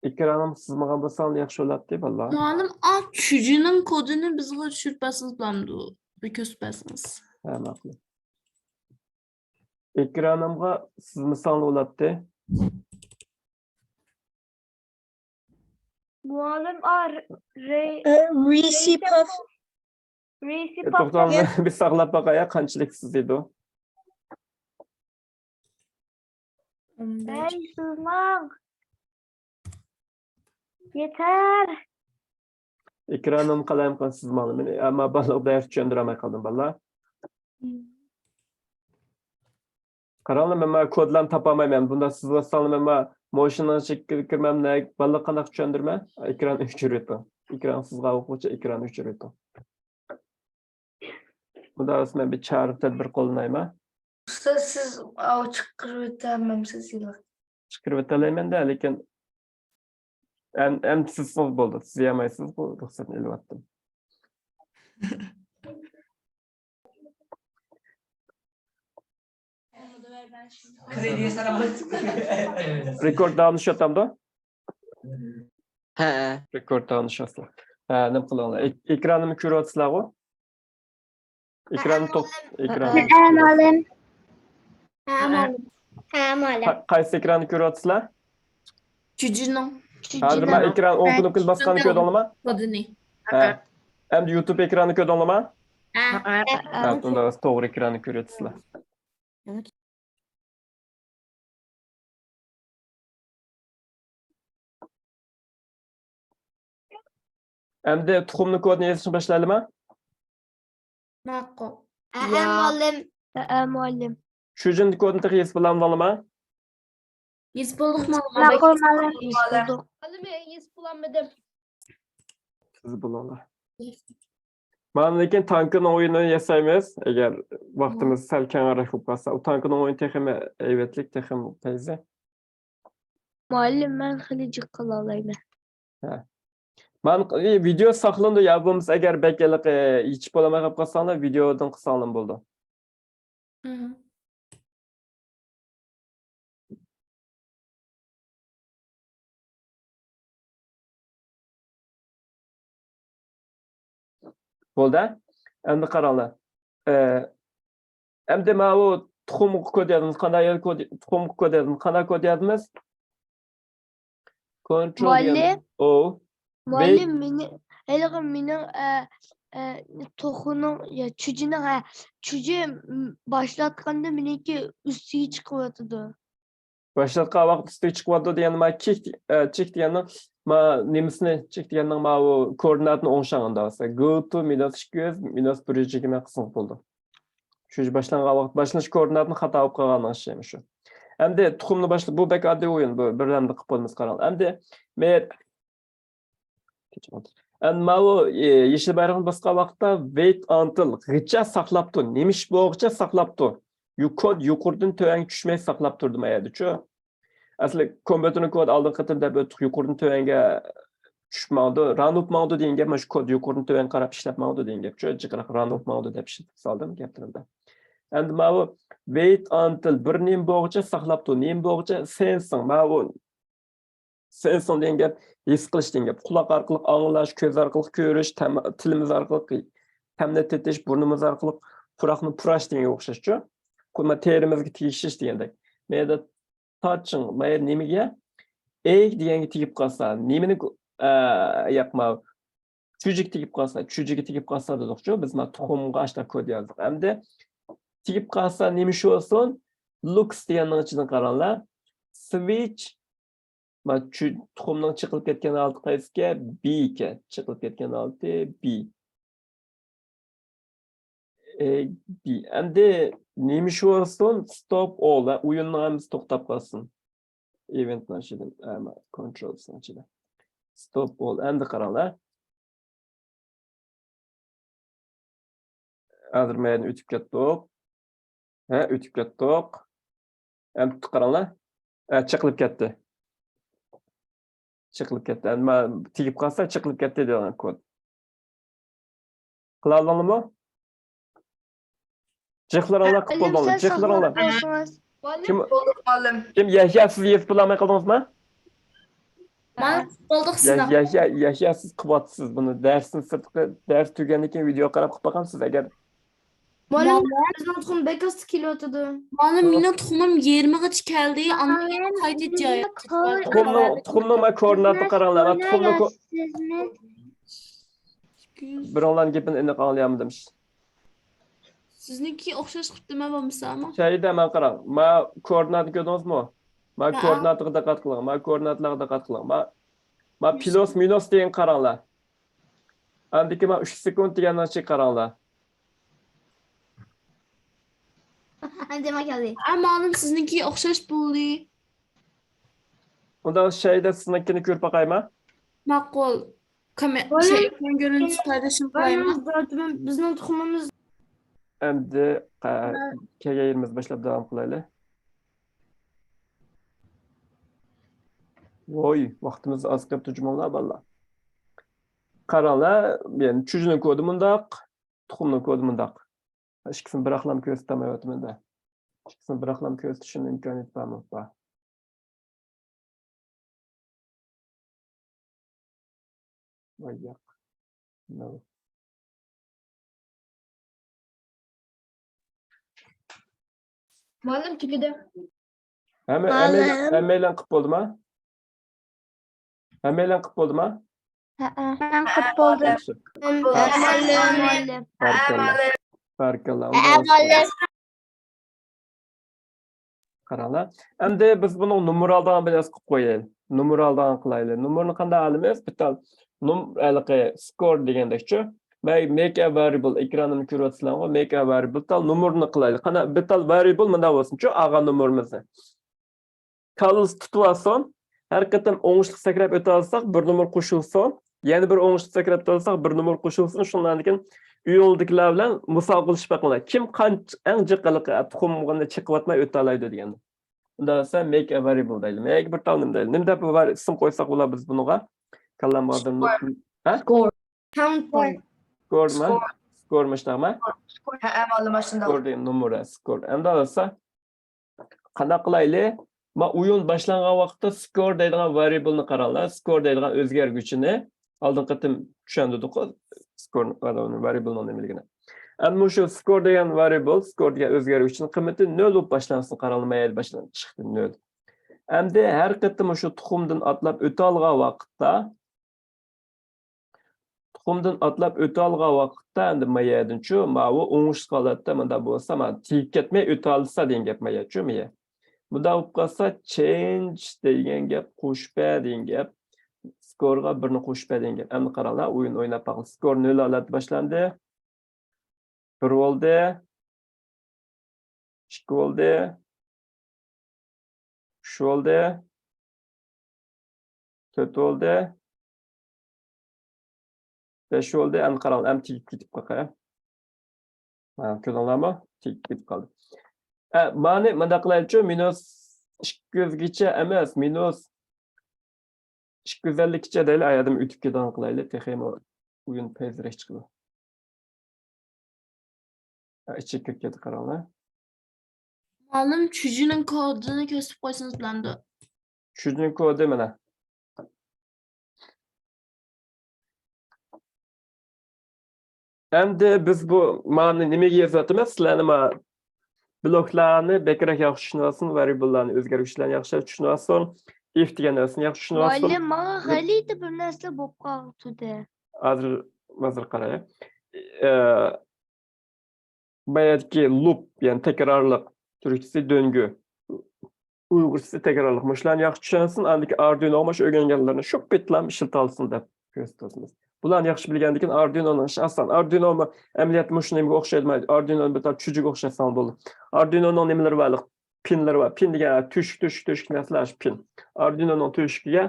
ئېكرانىمغا سىزمىغان بولساڭلار ياخشى بولاتتى، بالىلار. مۇئەللىم، ئا، چۈجىنىڭ كودىنى بىزگە چۈشۈرۈپ بەرسىڭىز بولامدۇ؟ بىر كۆرسىتىپ بەرسىڭىز. ھە، ماقۇل. ئېكرانىمغا سىزمىساڭلار بولاتتى. مۇئەللىم، ئا، رې-، رې-، رېسىپىف. رېسىپىف. توختاڭ، بىر ساقلاپ باقايا، قانچىلىك سىزىدۇ. ھەي، سىزماڭ. يېتەر. ئېكرانىم قالايمىقان سىزماڭلار. مەن ئەمما بالىلار دەرس چۈشەندۈرەلمەي قالدىم، بالىلار. قاراڭلار، مەن ما كودلارنى تاپالمايمەن. بۇنداق سىزىۋاتساڭلار، مەن ما موشىنىڭ ئىچىگە كىرمەمدە بالىلار قانداق چۈشەندۈرمە؟ ئېكران ئۆچۈرۈۋېتىڭ. ئېكران سىزغان ئوقۇغۇچى ئېكران ئۆچۈرۈۋېتىڭ. خۇدا خالىسا مەن بىر چارە تەدبىر قوللىنايمەن. ئۇستاز، سىز ئاۋۇ چىقىرىۋېتەلمەمسىز ھېلىقى؟ چىقىرىۋېتەلەيمەن-دە، لېكىن ئەم-، ئەمدى سىز سىز بولدى. سىز يامايسىز، بۇ رۇخسەتنى ئېلىۋەتتىم. رېكورد داۋاملىشىۋاتامدۇ؟ ھە. رېكورد داۋاملىشىۋاتىدۇ. ھە، نېمە قىلىڭلار؟ ئېك-، ئېكراننىمۇ كۆرۈۋاتىسىلەرغۇ؟ ئېكران توق-، ئېكران. ھە، مۇئەللىم. ھە، مۇئەللىم. ھە، مۇئەللىم. قا-، قايسى ئېكراننى كۆرۈۋاتىسىلەر؟ چۈجىنىڭ. ھازىر مەن ئېكران ئوڭ كۇنۇپكىنى باسقاننى كۆردۈڭلارمۇ؟ كودىنى. ھە. ئەمدى يۇتۇب ئېكرانىنى كۆردۈڭلارمۇ؟ ھە. ھە، توغرا ئېكراننى كۆرۈۋاتىسىلەر. ئەمدى تۇخۇمنىڭ كودىنى يېزىشنى باشلايلىما؟ ماقۇل. ھە، مۇئەللىم. ھە، مۇئەللىم. چۈجۈننىڭ كودىنى تېخى يېزىپ بولالمىدىڭلارما؟ يېزىپ بولدۇقمۇ؟ ماقۇل، مۇئەللىم. يېزىپ بولدۇق. مۇئەللىم، يېزىپ بولالمىدىم. سىز بولۇڭلار. مانا لېكىن تانكىنىڭ ئويۇنىنى ياسايمىز. ئەگەر ۋاقتىمىز سەل كەڭرەك بولۇپ قالسا، ئۇ تانكىنىڭ ئويۇنى تېخىمۇ ھەيۋەتلىك، تېخىمۇ پەيزى. مۇئەللىم، مەن خېلى جىق قىلالايمەن. مانا، ئى، ۋىدېو ساقلىنىدۇ يا بولمىسا، ئەگەر بەك ھېلىقى يېتىشىپ بولالماي قېلىپ قالساڭلار، ۋىدېودىن قىلساڭلار بولىدۇ. بولدى. ئەمدى قاراڭلار. ئە، ئەمدى ماۋۇ تۇخۇمغا كود يازىمىز. قانداق يازىمىز؟ كود، تۇخۇمغا كود يازىمىز. قانداق كود يازىمىز؟ كونترول دېگەن. مۇئەللىم. ئو. مۇئەللىم، مېنى، ھېلىقى مېنىڭ، ئە، ئە، توخۇنىڭ، يا، چۈجىنىڭ، ھە، چۈجى، م، باشلاتقاندا مېنىڭكى ئۈستىگە چىقىۋاتىدۇ. باشلاتقان ۋاقىت ئۈستىگە چىقىۋاتىدۇ دېگەندە، ما كىك، ئە، چىك دېگەننىڭ، ما نېمىسىنى، چىك دېگەننىڭ ماۋۇ كوئوردىناتىنى ئوڭشاڭ ئۇنداق بولسا. گو تۇ مىنۇس ئىككى يۈز، مىنۇس بىر يۈز يىگىرمە قىلسىڭىز بولىدۇ. شۇ باشلانغان ۋاقىت، باشلىنىش كوئوردىناتىنى خاتا ئوقۇپ قالغانلىقى شۇ. ئەمدى تۇخۇمنى باشلاپ، بۇ بەك ئاددىي ئويۇن، بۇ بىر رەمدە قىلىپ بولىمىز، قاراڭ. ئەمدى مەيەر، ئەمدى ماۋۇ، ئى، يېشىل بايراقنى باسقان ۋاقىتتا wait until غىچە ساقلاپ تۇر، نېمە ئىش بولغۇچە ساقلاپ تۇر. يۇ-، كود يۇقىرىدىن تۆۋەنگە چۈشمەي ساقلاپ تۇردى ما يەردىچۇ. ئەسلى كومپيۇتېرنىڭ كودى ئالدىنقى قېتىم دەپ ئۆتتۇق، يۇقىرىدىن تۆۋەنگە چۈشۈپ ماڭىدۇ، ران بولۇپ ماڭىدۇ دېگەن گەپ، مانا شۇ كود يۇقىرىدىن تۆۋەنگە قاراپ ئىشلەپ ماڭىدۇ دېگەن گەپچۇ، جىقراق ران بولۇپ ماڭىدۇ دەپ ئىشلىتىپ سالدىم گەپلىرىمدە. ئەمدى ماۋۇ wait until بىر نېمە بولغۇچە ساقلاپ تۇر، نېمە بولغۇچە سېنسىڭ، ماۋۇ سېنسىڭ دېگەن گەپ ھېس قىلىش دېگەن گەپ، قۇلاق ئارقىلىق ئاڭلاش، كۆز ئارقىلىق كۆرۈش، تەم-، تىلىمىز ئارقىلىق تەمنى تېتىش، بۇرنىمىز ئارقىلىق پۇراقنى پۇراش دېگەنگە ئوخشاشچۇ. قۇ-، تېرىمىزگە تېگىشىش دېگەندەك. مەيەردە تاچىڭ، مايا نېمىگە؟ ئېگ دېگەنگە تېگىپ قالسا، نېمىنى، ئە، ياقما، چۈجىگە تېگىپ قالسا، چۈجىگە تېگىپ قالسا دېدۇقچۇ، بىز ما تۇخۇمغا ئاشتا كود يازدۇق. ئەمدى تېگىپ قالسا نېمە ئىش بولسۇن؟ لوكس دېگەننىڭ ئىچىدىن قاراڭلار. سۋىچ، ما چۈ-، تۇخۇمنىڭ چېقىلىپ كەتكەن ھالىتى قايسىكەن؟ بى ئىكەن. چېقىلىپ كەتكەن ھالىتى بى. ئەمدى نېمە ئىش بولسۇن؟ ستوپ ئول، ھە، ئويۇننىڭ ھەممىسى توختاپ قالسۇن. ئېۋېنتنىڭ ئىچىدە، ئەمما كونترولسنىڭ ئىچىدە. ستوپ ئول. ئەمدى قاراڭلار. ھازىر مەيەردىن ئۆتۈپ كەتتۇق. ھە، ئۆتۈپ كەتتۇق. ئەمدى قاراڭلار. ھە، چېقىلىپ كەتتى. چېقىلىپ كەتتى. ئەمما تېگىپ قالسا، چېقىلىپ كەتتى دېگەن كود. قىلالىدىڭلارمۇ؟ جىقلىرىڭلار قىلىپ بولدۇڭلار. جىقلىرىڭلار. كىم، كىم يەھيا، سىز يېزىپ بولالماي قالدىڭىزمۇ؟ مانا، بولدۇق يا-، سىناپ. يەھيا، يەھيا، سىز قىلىۋاتىسىز بۇنى. دەرستىن سىرتقى، دەرس تۈگەندىن كېيىن ۋىدېو قاراپ قىلىپ باقامسىز ئەگەر. مۇئەللىم، مۇئەللىم. بىزنىڭ تۇخۇم بەك ئاستا كېلىۋاتىدۇ. مۇئەللىم، مېنىڭ تۇخۇمۇم يېرىمىغىچە كەلدى، ئاندىن كېيىن قايتا جاي. تۇخۇمنىڭ، تۇخۇمنىڭ مانا كوئوردىناتىنى قاراڭلار. مانا تۇخۇمنىڭ كو-، بىرىڭلارنىڭ گېپىنى ئېنىق ئاڭلىيالمىدىم. سىزنىڭكى ئوخشاش قىپتىمەن بولمىسا، ئەمما. شەيدە، مانا قاراڭ. ما كوئوردىناتنى كۆردىڭىزمۇ؟ ما ھە. كوئوردىناتىغا دىققەت قىلىڭ. ما كوئوردىناتلارغا دىققەت قىلىڭ. ما، ما پلۇس مىنۇس دېگەن قاراڭلار. ئاندىكى ما ئۈچ سېكۇنت دېگەننىڭ ئىچىگە قاراڭلار. ئەمدى ما كەلدى. ھە، مۇئەللىم، سىزنىڭكى ئوخشاش بولدى. ئۇنداق شەيدە سىزنىڭكىنى كۆرۈپ باقايما؟ ماقۇل. كامې-، مۇئەللىم، شەي، ئېكران كۆرۈنۈشى پايدىشىم قىلايما؟ بىزنىڭ تۇخۇمىمىز. ئەمدى، قە-، كەلگەن يېرىمىز باشلاپ داۋام قىلايلى. ۋوي، ۋاقتىمىز ئاز قېپتۇ جۇمۇڭلار، بالىلار. قاراڭلار، يەنى چۈجىنىڭ كودى مۇنداق، تۇخۇمنىڭ كودى مۇنداق. ئىككىسىنى بىراقلام كۆرسىتەلمەيۋاتىمەن-دە. ئىككىسىنى بىراقلام كۆرسىتىشنىڭ ئىمكانىيىتى بارمۇ؟ بار. ۋاي ياق. No. مۇئەللىم تۈگىدى. ھەممە، ھەممەيلەن، مۇئەللىم. ھەممەيلەن قىپ بولدىما؟ ھەممەيلەن قىپ بولدىما؟ ھەئە. مەن قىپ بولدۇم. ياخشى. مۇئەللىم. بارىكاللا. بارىكاللا. ھەئە، مۇئەللىم. قاراڭلار. ئەمدى بىز بۇنىڭ نومۇر ئالىدىغان بىر نەرسە قىلىپ قويايلى. نومۇر ئالىدىغان قىلايلى. نومۇرنى قانداق ئالىمىز؟ بىتال نوم-، ھېلىقى سكور دېگەندەكچۇ. مەي-، make a variable، ئېكراننى كۆرۈۋاتىسىلەرغۇ، make a variable، بىتال نومۇرنى قىلايلى. قانا، بىتال variable مۇنداق بولسۇنچۇ، ئالغان نومۇرىمىزنى. كاللىس تۇتۇۋالسۇن. ھەر قېتىم ئوڭۇشلۇق سەكرەپ ئۆتەلىساق، بىر نومۇر قوشۇلسۇن. يەنە بىر ئوڭۇشلۇق سەكرەپ ئۆتەلىساق، بىر نومۇر قوشۇلسۇن. شۇنىڭدىن كېيىن ئۆيۈڭدىكىلەر بىلەن مۇسابىقىلىشىپ بېقىڭلار. كىم قانچە، ئەڭ جىق ھېلىقى تۇخۇمنى چېقىۋاتماي ئۆتەلەيدۇ دېگەن. ئۇنداق دېسە، make a variable دەيلى. Make بىر تال نېمە دەيلى. نېمە دەپ ۋار-، ئىسىم قويساق بولا بىز بۇنىڭغا؟ كاللام ھازىر نۇ-، ھە؟ Score. Count point. سكورمۇ؟ Score. سكورمۇ شۇنداقمۇ؟ ھەئە، مۇئەللىم، شۇنداق. سكور دېگەن نومۇر، ھە، سكور. ئەمدى دېسە، قانداق قىلايلى؟ ما ئويۇن باشلانغان ۋاقىتتا سكور دەيدىغان ۋارىيبىلنى قاراڭلار. سكور دەيدىغان ئۆزگەرگۈچىنى ئالدىنقى قېتىم چۈشەندۈردۇق، سكور ۋارىيبىلنىڭ نېمىلىكىنى. ئەمدى مۇشۇ سكور دېگەن ۋارىيبىل، سكور دېگەن ئۆزگەرگۈچىنىڭ قىممىتى نۆل بولۇپ باشلانسۇن، قاراڭلار، مەيەردە باشلانسۇن، چىقتى نۆل. ئەمدى ھەر قېتىم مۇشۇ تۇخۇمدىن ئاتلاپ ئۆتەلىغان ۋاقىتتا، تۇخۇمدىن ئاتلاپ ئۆتەلىغان ۋاقىتتا، ئەمدى ما يەردىنچۇ، ماۋۇ ئوڭۇشلۇق ھالەتتە مۇنداق بولسا، مانا تېگىپ كەتمەي ئۆتەلىسا دېگەن گەپ ما يەرچۇ، ما يەر. مۇنداق بولۇپ قالسا، چېنج دېگەن گەپ، قوشۇپ بەر دېگەن گەپ، سكورغا بىرنى قوشۇپ بەر دېگەن گەپ. ئەمدى قاراڭلار، ئويۇن ئويناپ باقىمىز. سكور نۆل ھالەتتە باشلاندى. بىر بولدى. ئىككى بولدى. ئۈچ بولدى. تۆت بولدى. بەش بولدى. ئەمدى قاراڭ، ئەمدى تېگىپ كېتىپ قالغان. ھە، كۆردۈڭلارمۇ؟ تېگىپ كېتىپ قالدى. ئە، مانى مۇنداق قىلايلىچۇ، مىنۇس ئىككى يۈزگىچە ئەمەس، مىنۇس ئىككى يۈز ئەللىككىچە دەيلى، ئايادىم ئۆتۈپ كېتىدىغان قىلايلى، تېخىمۇ ئويۇن پەيزىرەك چىقىدۇ. ھە، ئىچىگە كىرىپ كەتتى، قاراڭلار. مۇئەللىم، چۈجىنىڭ كودىنى كۆرسىتىپ قويسىڭىز بولامدۇ؟ چۈجىنىڭ كودى مانا. ئەمدى بىز بۇ مانى نېمىگە يېزىۋاتىمىز؟ سىلەرنى ما بلوكلارنى بەكرەك ياخشى چۈشىنىۋالسۇن، ۋارىيبللارنى، ئۆزگەرگۈچلەرنى ياخشى چۈشىنىۋالسۇن، ئىف دېگەن نەرسىنى ياخشى چۈشىنىۋالسۇن. مۇئەللىم، ماڭا غەلىتە بىر نەرسىلەر بولۇپ قالغۇتىدى. ھازىر، ھازىر قاراي. ئە، باياتكى لۇپ، يەنى تەكرارلىق، تۈركچىسى دۆنگۈ، ئۇيغۇرچىسى تەكرارلىق. مۇشۇلارنى ياخشى چۈشەنسۇن، ئاندىكى ئاردۇينوغا مۇشۇ ئۆگەنگەنلىرىنى شۇ پېتىلا ئىشلىتەلىسۇن دەپ كۆرسىتىۋاتىمىز. بۇلارنى ياخشى بىلگەندىكىن ئاردۇينونىڭ ئىشى ئاسان. ئاردۇينومۇ ئەمەلىيەتتە مۇشۇ نېمىگە ئوخشايدۇ؟ ئاردۇينونى بىر تال چۈجىگە ئوخشاتساڭ بولىدۇ. ئاردۇينونىڭ نېمىلىرى بارلىق؟ پىنلىرى بار. پىن دېگەن تۆشۈك، تۆشۈك، تۆشۈك نەرسىلەر شۇ پىن. ئاردۇينونىڭ تۆشۈكىگە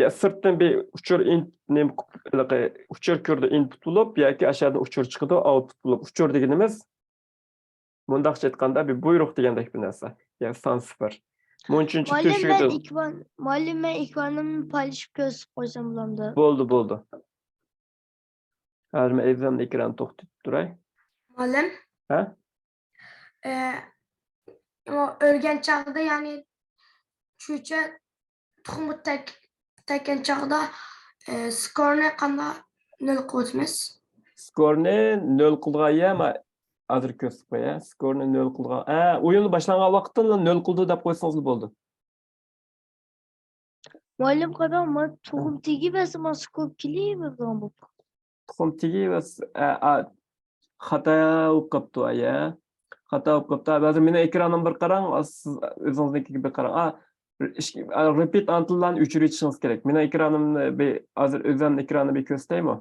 يا سىرتتىن بىر ئۇچۇر ئىن-، نېمە، ھېلىقى ئۇچۇر كىرىدۇ، ئىنپۇت بولۇپ، ياكى ئاشۇ يەردىن ئۇچۇر چىقىدۇ، ئاۋتپۇت بولۇپ. ئۇچۇر دېگىنىمىز، مۇنداقچە ئېيتقاندا، بىر بۇيرۇق دېگەندەك بىر نەرسە. يا سان سىفىر. مۇنچىنچە مۇئەللىم، مەن تۆشۈكىدىن ئېكران-، مۇئەللىم، مەن ئېكرانىمنى پايلىشىپ كۆرسىتىپ قويسام بولامدۇ؟ بولدى، بولدى. ھازىر مەن ئېكراننى توختىتىپ تۇراي. مۇئەللىم؟ ھە؟ ئە، ئۇ ئۆلگەن چاغدا، يەنى چۈجە تۇخۇمغا تەك-، تەگكەن چاغدا، ئە، سكورنى قانداق نۆل قىلىۋاتىمىز؟ سكورنى نۆل قىلىدىغان يەر، ما-، ھازىر كۆرسىتىپ قوياي. سكورنى نۆل قىلىدىغان، ھە، ئويۇن باشلانغان ۋاقىتتىلا نۆل قىلدى دەپ قويسىڭىزلا بولىدۇ. مۇئەللىم، قاراڭ، مانا تۇخۇم تېگىۋەرسە، مانا سكور كېلىۋېرىدىغان بولۇپ قاپتۇ. تۇخۇم تېگىۋەرسە، ئە، ئا، خاتا بولۇپ قاپتۇ، ئايە. خاتا بولۇپ قاپتۇ. ھازىر مېنىڭ ئېكرانىمغا بىر قاراڭ، سىز ئۆزىڭىزنىڭكىگە بىر قاراڭ. ئا، بىر ئىش-، ئا، رېپىت ئانتىللارنى ئۆچۈرۈۋېتىشىڭىز كېرەك. مېنىڭ ئېكرانىمنى بىر، ھازىر ئۆزۈمنىڭ ئېكرانىنى بىر كۆرسىتەيمۇ؟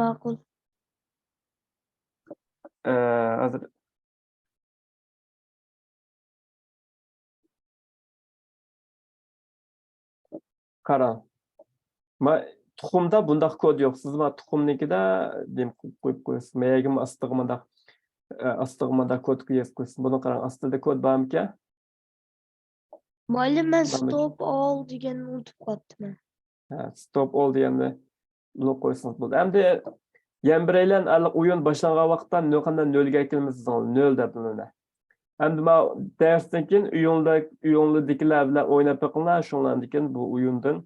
ماقۇل. ئە، ھازىر. قاراڭ. ما، تۇخۇمدا بۇنداق كود يوق. سىز ما تۇخۇمنىڭكىدە نېمە قويۇپ، قويۇپ قويىسىز. مەيەگىمۇ ئاستىغا مۇنداق، ئە، ئاستىغا مۇنداق كود يېزىپ قويىسىز. بۇنى قاراڭ، ئاستىدا كود بارمىكەن؟ مۇئەللىم، مەن مانا stop all دېگەننى ئۇنتۇپ قاپتىمەن. ھە، stop all دېگەننى بۇنى قويسىڭىز بولدى. ئەمدى يەنە بىرەيلەن ھېلىقى ئويۇن باشلانغان ۋاقىتتا نۆ-، قانداق نۆلگە ئەكىلىمىز دېسىڭىز، نۆل دەپ نېمە. ئەمدى مانا دەرستىن كېيىن ئۆيۈڭلار-، ئۆيۈڭلاردىكىلەر بىلەن ئويناپ بېقىڭلار، شۇنىڭلاردىن كېيىن بۇ ئويۇندىن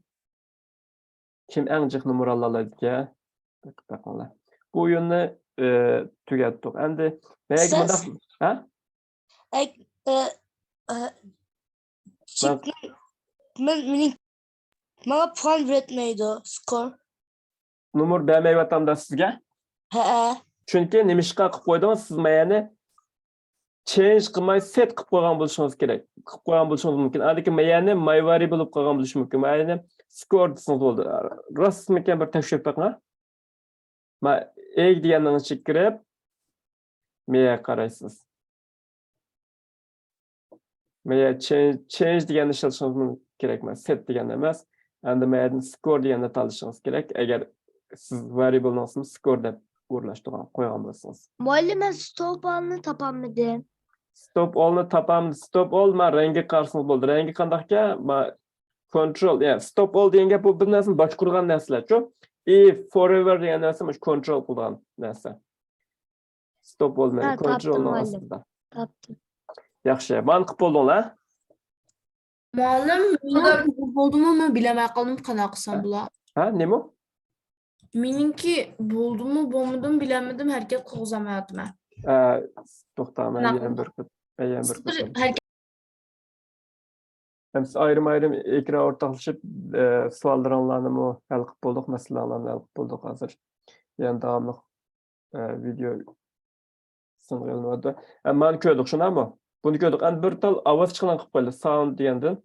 كىم ئەڭ جىق نومۇر ئالالايدىكەن؟ بېقىپ بېقىڭلار. بۇ ئويۇننى، ئى، تۈگەتتۇق. ئەمدى مەيەگە ئۇستاز. مۇنداق، ھە؟ ئەك-، ئە، ئە، مەن چېكىم، مەن، مېنىڭ، ماڭا پۇل بېرىتمەيدۇ، سكور. نومۇر بەرمەيۋاتامدا سىزگە؟ ھەئە. چۈنكى نېمىشقا قىلىپ قويدىڭىز؟ سىز مايەنى change قىلماي set قىلىپ قويغان بولۇشىڭىز كېرەك. قىلىپ قويغان بولۇشىڭىز مۇمكىن. ئاندىن كېيىن مايەنى my variable بولۇپ قالغان بولۇشى مۇمكىن. مايەنى score دېسىڭىز بولدى. راستمىكەن، بىر تەكشۈرۈپ بېقىڭ. ما، egg دېگەننىڭ ئىچىگە كىرىپ، مېيەگە قارايسىز. مېيە change، change دېگەننى ئىشلىتىشىڭىز كېرەك ئەمەس، set دېگەن ئەمەس. ئەمدى مەيەدىن score دېگەننى تاللىشىڭىز كېرەك، ئەگەر سىز variable نىڭ ئىسمىنى score دەپ ئورۇنلاشتۇرغان، قويغان بولسىڭىز. مۇئەللىم، مەن stop all نى تاپالمىدىم. Stop all نى تاپام، stop all ما رەڭگە قارىسىڭىز بولدى. رەڭگى قانداقكەن؟ ما control، يا stop all دېگەن گەپ بۇ بىر نەرسىنى باشقۇرغان نەرسىلەرچۇ. If، forever دېگەن نەرسە مۇشۇ control قىلىدىغان نەرسە. Stop all مەن ھە، control تاپتىم، نىڭ مۇئەللىم. ئاستىدا. تاپتىم. ياخشى، مانا قىلىپ بولدۇڭلار. مۇئەللىم، مېنىڭ بولدىمۇ، مەن بىلەلمەي قالدىم، قانداق قىلسام بولا؟ ھە، نېمە؟ مېنىڭكى بولدىمۇ، بولمىدىمۇ بىلەلمىدىم، ھەرىكەت قىلغۇزالمايۋاتىمەن. ئە، توختا، مەن قانداق يەنە بىر قېت-، مەن يەنە بىر قېتىم. ھەرىكەت. ئەمسە ئايرىم-ئايرىم ئېكران ئورتاقلىشىپ، ئە، سوئاللىرىڭلارنىمۇ ھەل قىلىپ بولدۇق، مەسىلىلەرنى ھەل قىلىپ بولدۇق ھازىر. يەنە داۋاملىق، ئە، ۋىدېئو سىنغا ئېلىنىۋاتىدۇ. ئە، مانا كۆردۇق، شۇنداقمۇ؟ بۇنى كۆردۇق. ئەمدى بىر تال ئاۋاز چىقىرغان قىلىپ قويايلى. Sound دېگەندىن.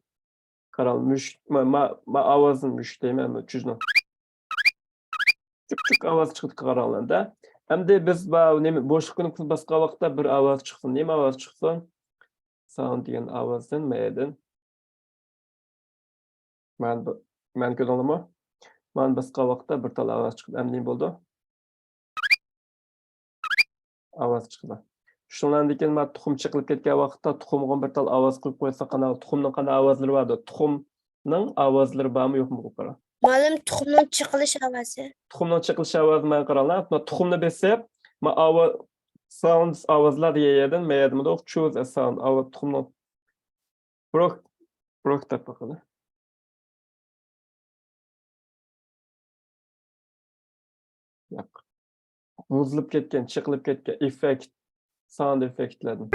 قاراڭ، مۈشۈك، ما، ما، ما ئاۋازنى مۈشۈك دەيمەن، مەن چۈجنىڭ. چۈك، چۈك ئاۋاز چىقتى، قاراڭلار-دە. ئەمدى بىز با-، نېمە، بوشلۇق كۇنۇپكىسىنى باسقان ۋاقىتتا بىر ئاۋاز چىقسۇن. نېمە ئاۋاز چىقسۇن؟ ساۋۇند دېگەن ئاۋازدىن مەيەدىن. مەن بۇ، مەن كۆردۈڭلارمۇ؟ مەن باسقان ۋاقىتتا بىر تال ئاۋاز چىقىدۇ. ئەمدى نېمە بولىدۇ؟ ئاۋاز چىقىدۇ. شۇنىڭدىن كېيىن مانا تۇخۇم چېقىلىپ كەتكەن ۋاقىتتا تۇخۇمغا بىر تال ئاۋاز قويۇپ قويسا قانداق، تۇخۇمنىڭ قانداق ئاۋازلىرى بار؟ تۇخۇمنىڭ ئاۋازلىرى بارمۇ يوقمۇ؟ قويۇپ قاراڭ. مۇئەللىم، تۇخۇمنىڭ چېقىلىش ئاۋازى. تۇخۇمنىڭ چېقىلىش ئاۋازى، مانا قاراڭلار. مانا تۇخۇمنى بېسىپ، ما ئاۋا-، ساۋۇند ئاۋازلار دېگەن يەردىن ما يەردە مۇنداق choose a sound، ئاۋا-، تۇخۇمنىڭ بروك، بروك دەپ باقىلى. ياق. بۇزۇلۇپ كەتكەن، چېقىلىپ كەتكەن ئېففېكت، ساۋۇند ئېففېكتلەردىن.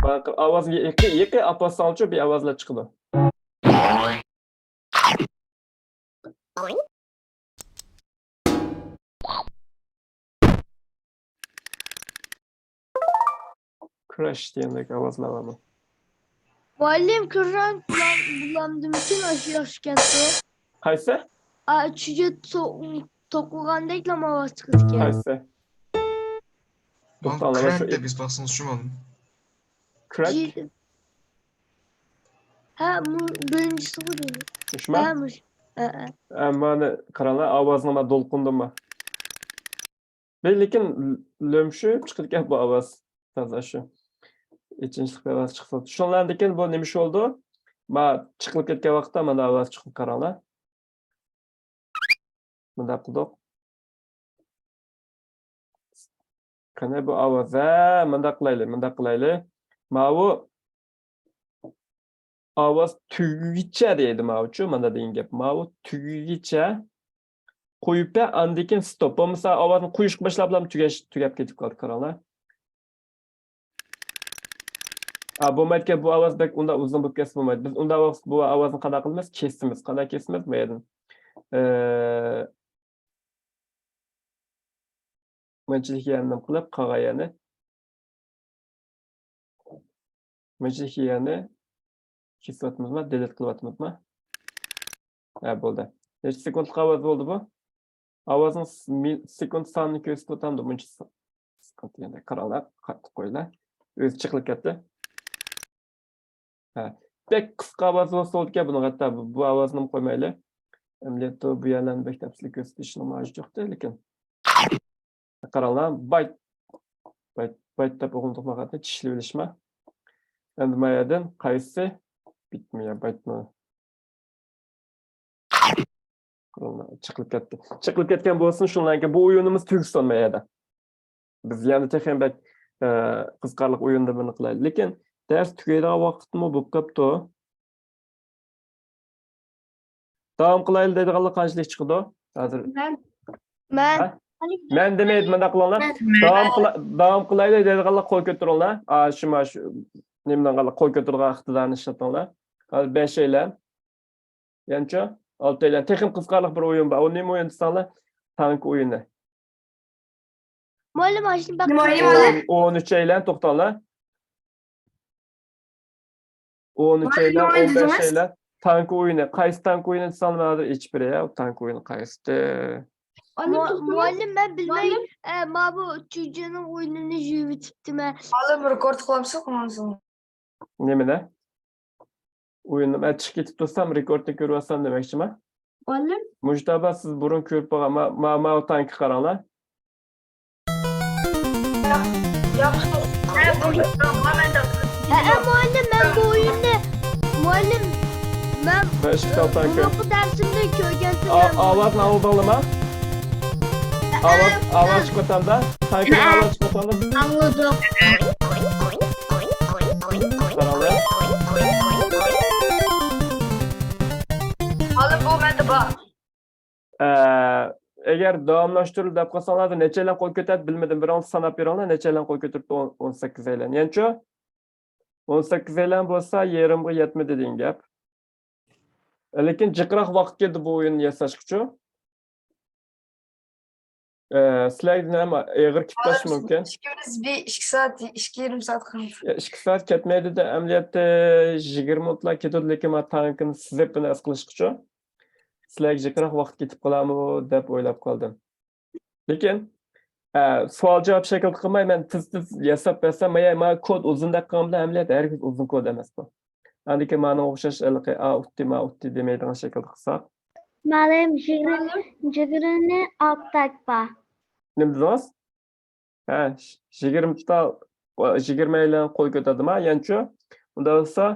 باقىڭ، ئاۋازنى يېقى، يېقى ئاپارساڭچۇ بىر ئاۋازلار چىقىدۇ. كراش دېگەندەك ئاۋازلار بارمۇ؟ مۇئەللىم، كىرران بۇلام-، بۇلامدىمىكىن ئاشۇ ياخشىكەنتۇ. قايسى؟ ئا، چۈجە تو-، توقۇغاندەكلا ئاۋاز چىقىدىكەن. قايسى؟ ماڭا توختاڭلار، كراك شۇ دەپ يېزىپ باقسىڭىز شۇ مۇئەللىم. كراك؟ جى-، ھە، مۇ-، بىرىنچىسىغۇ دېدى. مۇشۇما؟ ھە، مۇش-، ھە، ھە. ھە، مانا قاراڭلار، ئاۋازنىڭ مانا دولقۇندىمۇ. بىر لېكىن لۆمشۈپ چىقىدىكەن بۇ ئاۋاز. تازا شۇ ئېچىنىشلىق بىر ئاۋاز چىقىپ تۇرۇپتۇ. شۇنىڭلاردىن كېيىن بۇ نېمە ئىش بولىدۇ؟ ما چىقىپ كەتكەن ۋاقىتتا مانا ئاۋاز چىقىدۇ، قاراڭلار. مۇنداق قىلدۇق. قېنى بۇ ئاۋاز، ھە، مۇنداق قىلايلى، مۇنداق قىلايلى. ماۋۇ ئاۋاز تۈگىگىچە دەيدۇ ماۋۇچۇ، مانا دېگەن گەپ. ماۋۇ تۈگىگىچە قويۇپ بەر، ئاندىن كېيىن ستوپ. بولمىسا ئاۋازنى قويۇشقا باشلاپلا تۈگەش-، تۈگەپ كېتىپ قالدى، قاراڭلار. ھە، بولمايدىكەن، بۇ ئاۋاز بەك ئۇنداق ئۇزۇن بولۇپ كەتسە بولمايدۇ. بىز ئۇنداق ۋاقىت بۇ ئاۋازنى قانداق قىلىمىز؟ كېسىمىز. قانداق كېسىمىز؟ بۇ يەردىن. ئى، مۇنچىلىك يەرنى نېمە قىلىپ، قالغان يەرنى، مۇنچىلىك يەرنى كېسىۋاتىمىزما، دېلېت قىلىۋاتىمىزما؟ ھە، بولدى. نەچچە سېكۇنتلۇق ئاۋاز بولدى بۇ؟ ئاۋازنىڭ س-، مىن-، سېكۇنت سانىنى كۆرسىتىۋاتامدۇ؟ مۇنچە س-، سېكۇنت يەنە قاراڭلار، قاتتىق قويۇڭلار. ئۆزى چېقىلىپ كەتتى. ھە. بەك قىسقا ئاۋاز بولسا بولىدىكەن، بۇنىڭ ھەتتا بۇ، بۇ ئاۋازنىمۇ قويمايلى. ئەمەلىيەتتە بۇ يەرلەرنى بەك تەپسىلىي كۆرسىتىشنىڭ ھاجىتى يوقتى، لېكىن. قاراڭلار، بايت، بايت، بايت دەپ ئوقۇمدۇق ۋاقىتنى چىشلىۋېلىشما. ئەمدى ما يەردىن قايسى بىتمۇ يا بايتمۇ؟ چىقىپ كەتتى. چىقىپ كەتكەن بولسۇن، شۇنىڭدىن كېيىن بۇ ئويۇنىمىز تۈگىسۇن ما يەردە. بىز يەنە تېخى بەك، ئە، قىزىقارلىق ئويۇندا بىرنى قىلايلى. لېكىن دەرس تۈگەيدىغان ۋاقىتمۇ بولۇپ قاپتۇ. داۋام قىلايلى دەيدىغانلار قانچىلىك چىقىدۇ؟ ھازىر. مەن. مەن. ھە؟ مەن دېمەيدۇ، مۇنداق قىلىڭلار. مەن. داۋام قىلا-، داۋام قىلايلى دەيدىغانلار قول كۆتۈرۈڭلار. ئا، شۇ، ما، شۇ، نېمە دەيدىغانلار، قول كۆتۈرىدىغان ئىقتىدارنى ئىشلىتىڭلار. ھازىر بەش ئەيلەن. يەنىچۇ؟ ئالتە ئەيلەن. تېخىمۇ قىزىقارلىق بىر ئويۇن بار. ئۇ نېمە ئويۇن دېسەڭلار؟ تانكا ئويۇنى. مۇئەللىم، ئاشۇنى بەك مۇئەللىم، قىزىق. ئون، ئون ئۈچ ئەيلەن، توختاڭلار. ئون ئۈچ ئەيلەن، مۇئەللىم، ئون بەش ئەيلەن. تانكا ئويۇنى. قايسى تانكا ئويۇنى دېسەڭلار، مەن ھازىر ئېچىپ بېرەي يا، تانكا ئويۇنى قايسىتى؟ مۇئەللىم، مۇ-، توختاڭ. مۇئەللىم، مەن بىلمەي، مۇئەللىم. ئە، ما بۇ چۈجىنىڭ ئويۇنىنى يۇيۇۋېتىپتىمەن. مۇئەللىم، رېكورد قىلامسىز، قىلمامسىز؟ نېمىنى؟ ئويۇننى مەن چىقىپ كېتىپ تۇرسام، رېكورتنى كۆرۈۋاتسام دېمەكچىما؟ مۇئەللىم. مۇجتابا، سىز بۇرۇن كۆرۈپ بولغان ما-، ما-، ماۋۇ تانكا قاراڭلار. ياق، ياق. ھە، بۇ، ھە، ھە، مۇئەللىم، مەن بۇ ئويۇننى، مۇئەللىم، مەن مەن ئىككى تال تانكا. بۇرۇنقى دەرسىمدە كۆرگەنتىم ئا-، مەن بۇ ئاۋازنى ئويۇننى. ئاڭلىدىڭلارما؟ ئاۋاز، ئاۋاز چىقىۋاتامدا؟ تانكىدىن ئاۋاز چىقىۋاتامدا؟ ئاڭلىدۇق. قاراڭلار. مۇئەللىم، بۇ مەندە بار. ئە، ئەگەر داۋاملاشتۇرۇپ دەپ قالساڭلار، نەچچەيلەن قول كۆتەردى بىلمىدىم. بىرىڭلار ساناپ بېرىڭلار، نەچچەيلەن قول كۆتۈرۈپتۇ؟ ئون، ئون سەككىز ئەيلەن. يەنىچۇ؟ ئون سەككىز ئەيلەن بولسا يېرىمغا يەتمىدى دېگەن گەپ. لېكىن جىقراق ۋاقىت كەتتى بۇ ئويۇننى ياساشقىچۇ. ئە، سىلەردىن ھەم ئېغىر كېتىپ قېلىشى مۇمكىن. ئىككىمىز بىر ئىككى سائەت، ئىككى يېرىم سائەت قالدى. ئە، ئىككى سائەت كەتمەيدۇ-دە، ئەمەلىيەتتە يىگىرمە مىنۇتلا كېتىدۇ، لېكىن مانا تانكىنى سىزىپ بۇنى ھەس قىلىشقىچۇ. سىلەرگە جىقراق ۋاقىت كېتىپ قالارمۇ دەپ ئويلاپ قالدىم. لېكىن ئە، سوئال جاۋاب شەكلىدە قىلماي، مەن تېز تېز ياساپ بەرسەم، مايا، ما كود ئۇزۇن دەپ قالغان بىلەن ئەمەلىيەتتە ھەرگىز ئۇزۇن كود ئەمەس بۇ. ئەندىكىن مانا ئوخشاش ھېلىقى ئا ئۇتتى، ما ئۇتتى دېمەيدىغان شەكىلدە قىلساق. مۇئەللىم، يىگىرمە، يىگىرمە ئالتە بار. نېمە دېدىڭىز؟ ھە، يىگىرمە تا، يىگىرمە ئايلان قول كۆتەردىما، يەنچۇ؟ ئۇنداق بولسا،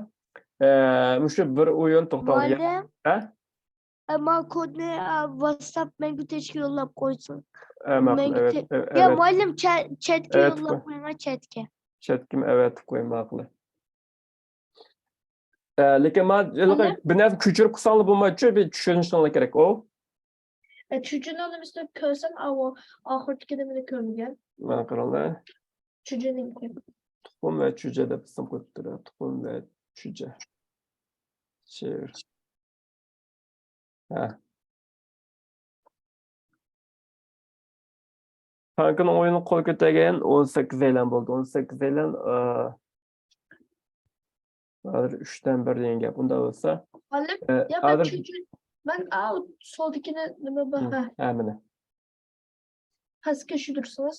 ئە، مۇشۇ بىر ئويۇن توختالدى. مۇئەللىم. ھە؟ ئەمما كودنى ۋاتساپ مەڭگۈ تېشكە يوللاپ قويسۇن. ئە، ماقۇل، مەڭگۈ ئەۋەت، تې- ئەۋەت، يا ئەۋەت. مۇئەللىم، چەت- چەتكە ئەۋەت يوللاپ قوي. قويۇڭ، چەتكە. چەتكىمۇ ئەۋەتىپ قويۇڭ، ماقۇل. ئە، لېكىن ما ھېلىقى بىر نەرسە كۆچۈرۈپ قىلساڭلار بولمايدۇ، بىر چۈشىنىشىڭلار كېرەك. ئۇ ئە، چۈجىنىڭ نېمىسىنى كۆرسەم، ئاۋۇ ئاخىرىدىكى نېمىنى كۆرمىگەن. مانا قاراڭلار. چۈجىنىڭكى. تۇخۇم ۋە چۈجە دەپ ئىسىم قويۇپتۇ. تۇخۇم ۋە چۈجە. شېئىر. ھە. تانكىنىڭ ئويۇنى قول كۆتەرگەن ئون سەككىز ئايلان بولدى. ئون سەككىز ئايلان، ئا، ھازىر ئۈچتىن بىر دېگەن گەپ. ئۇنداق بولسا، مۇئەللىم، ئە، يا مەن ھازىر چۈجە، مەن ئاۋۇ سولدىكىنى نېمە بار؟ ھە، ھە، ھە، مانا. پەسكە چۈشۈرسىڭىز.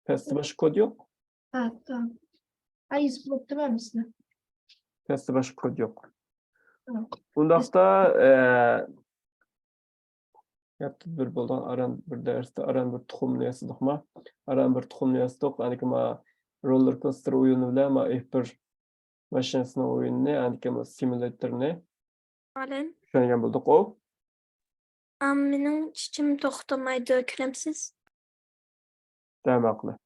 پەستە باشقا كود يوق. ھە، تامام. ھە، يېزىپ بوپتۇ ھەممىسىنى. پەستە باشقا كود يوق. ھە. ئۇنداقتا، ئە، گەپ بىر بولغان ئاران بىر دەرستە ئاران بىر تۇخۇمنى ياسىدۇقما؟ ئاران بىر تۇخۇمنى ياسىدۇق. ئاندىكىن ما روللېر كوستېر ئويۇنى بىلەن ما ئېف بىر ماشىنىسىنىڭ ئويۇنىنى، ئاندىكىن ما سىمۇلياتورنى مۇئەللىم، چۈشەنگەن بولدۇقۇ. ئام، مېنىڭ چىچىم توختىمايدۇ، كۆرەمسىز؟ دەمەقلى.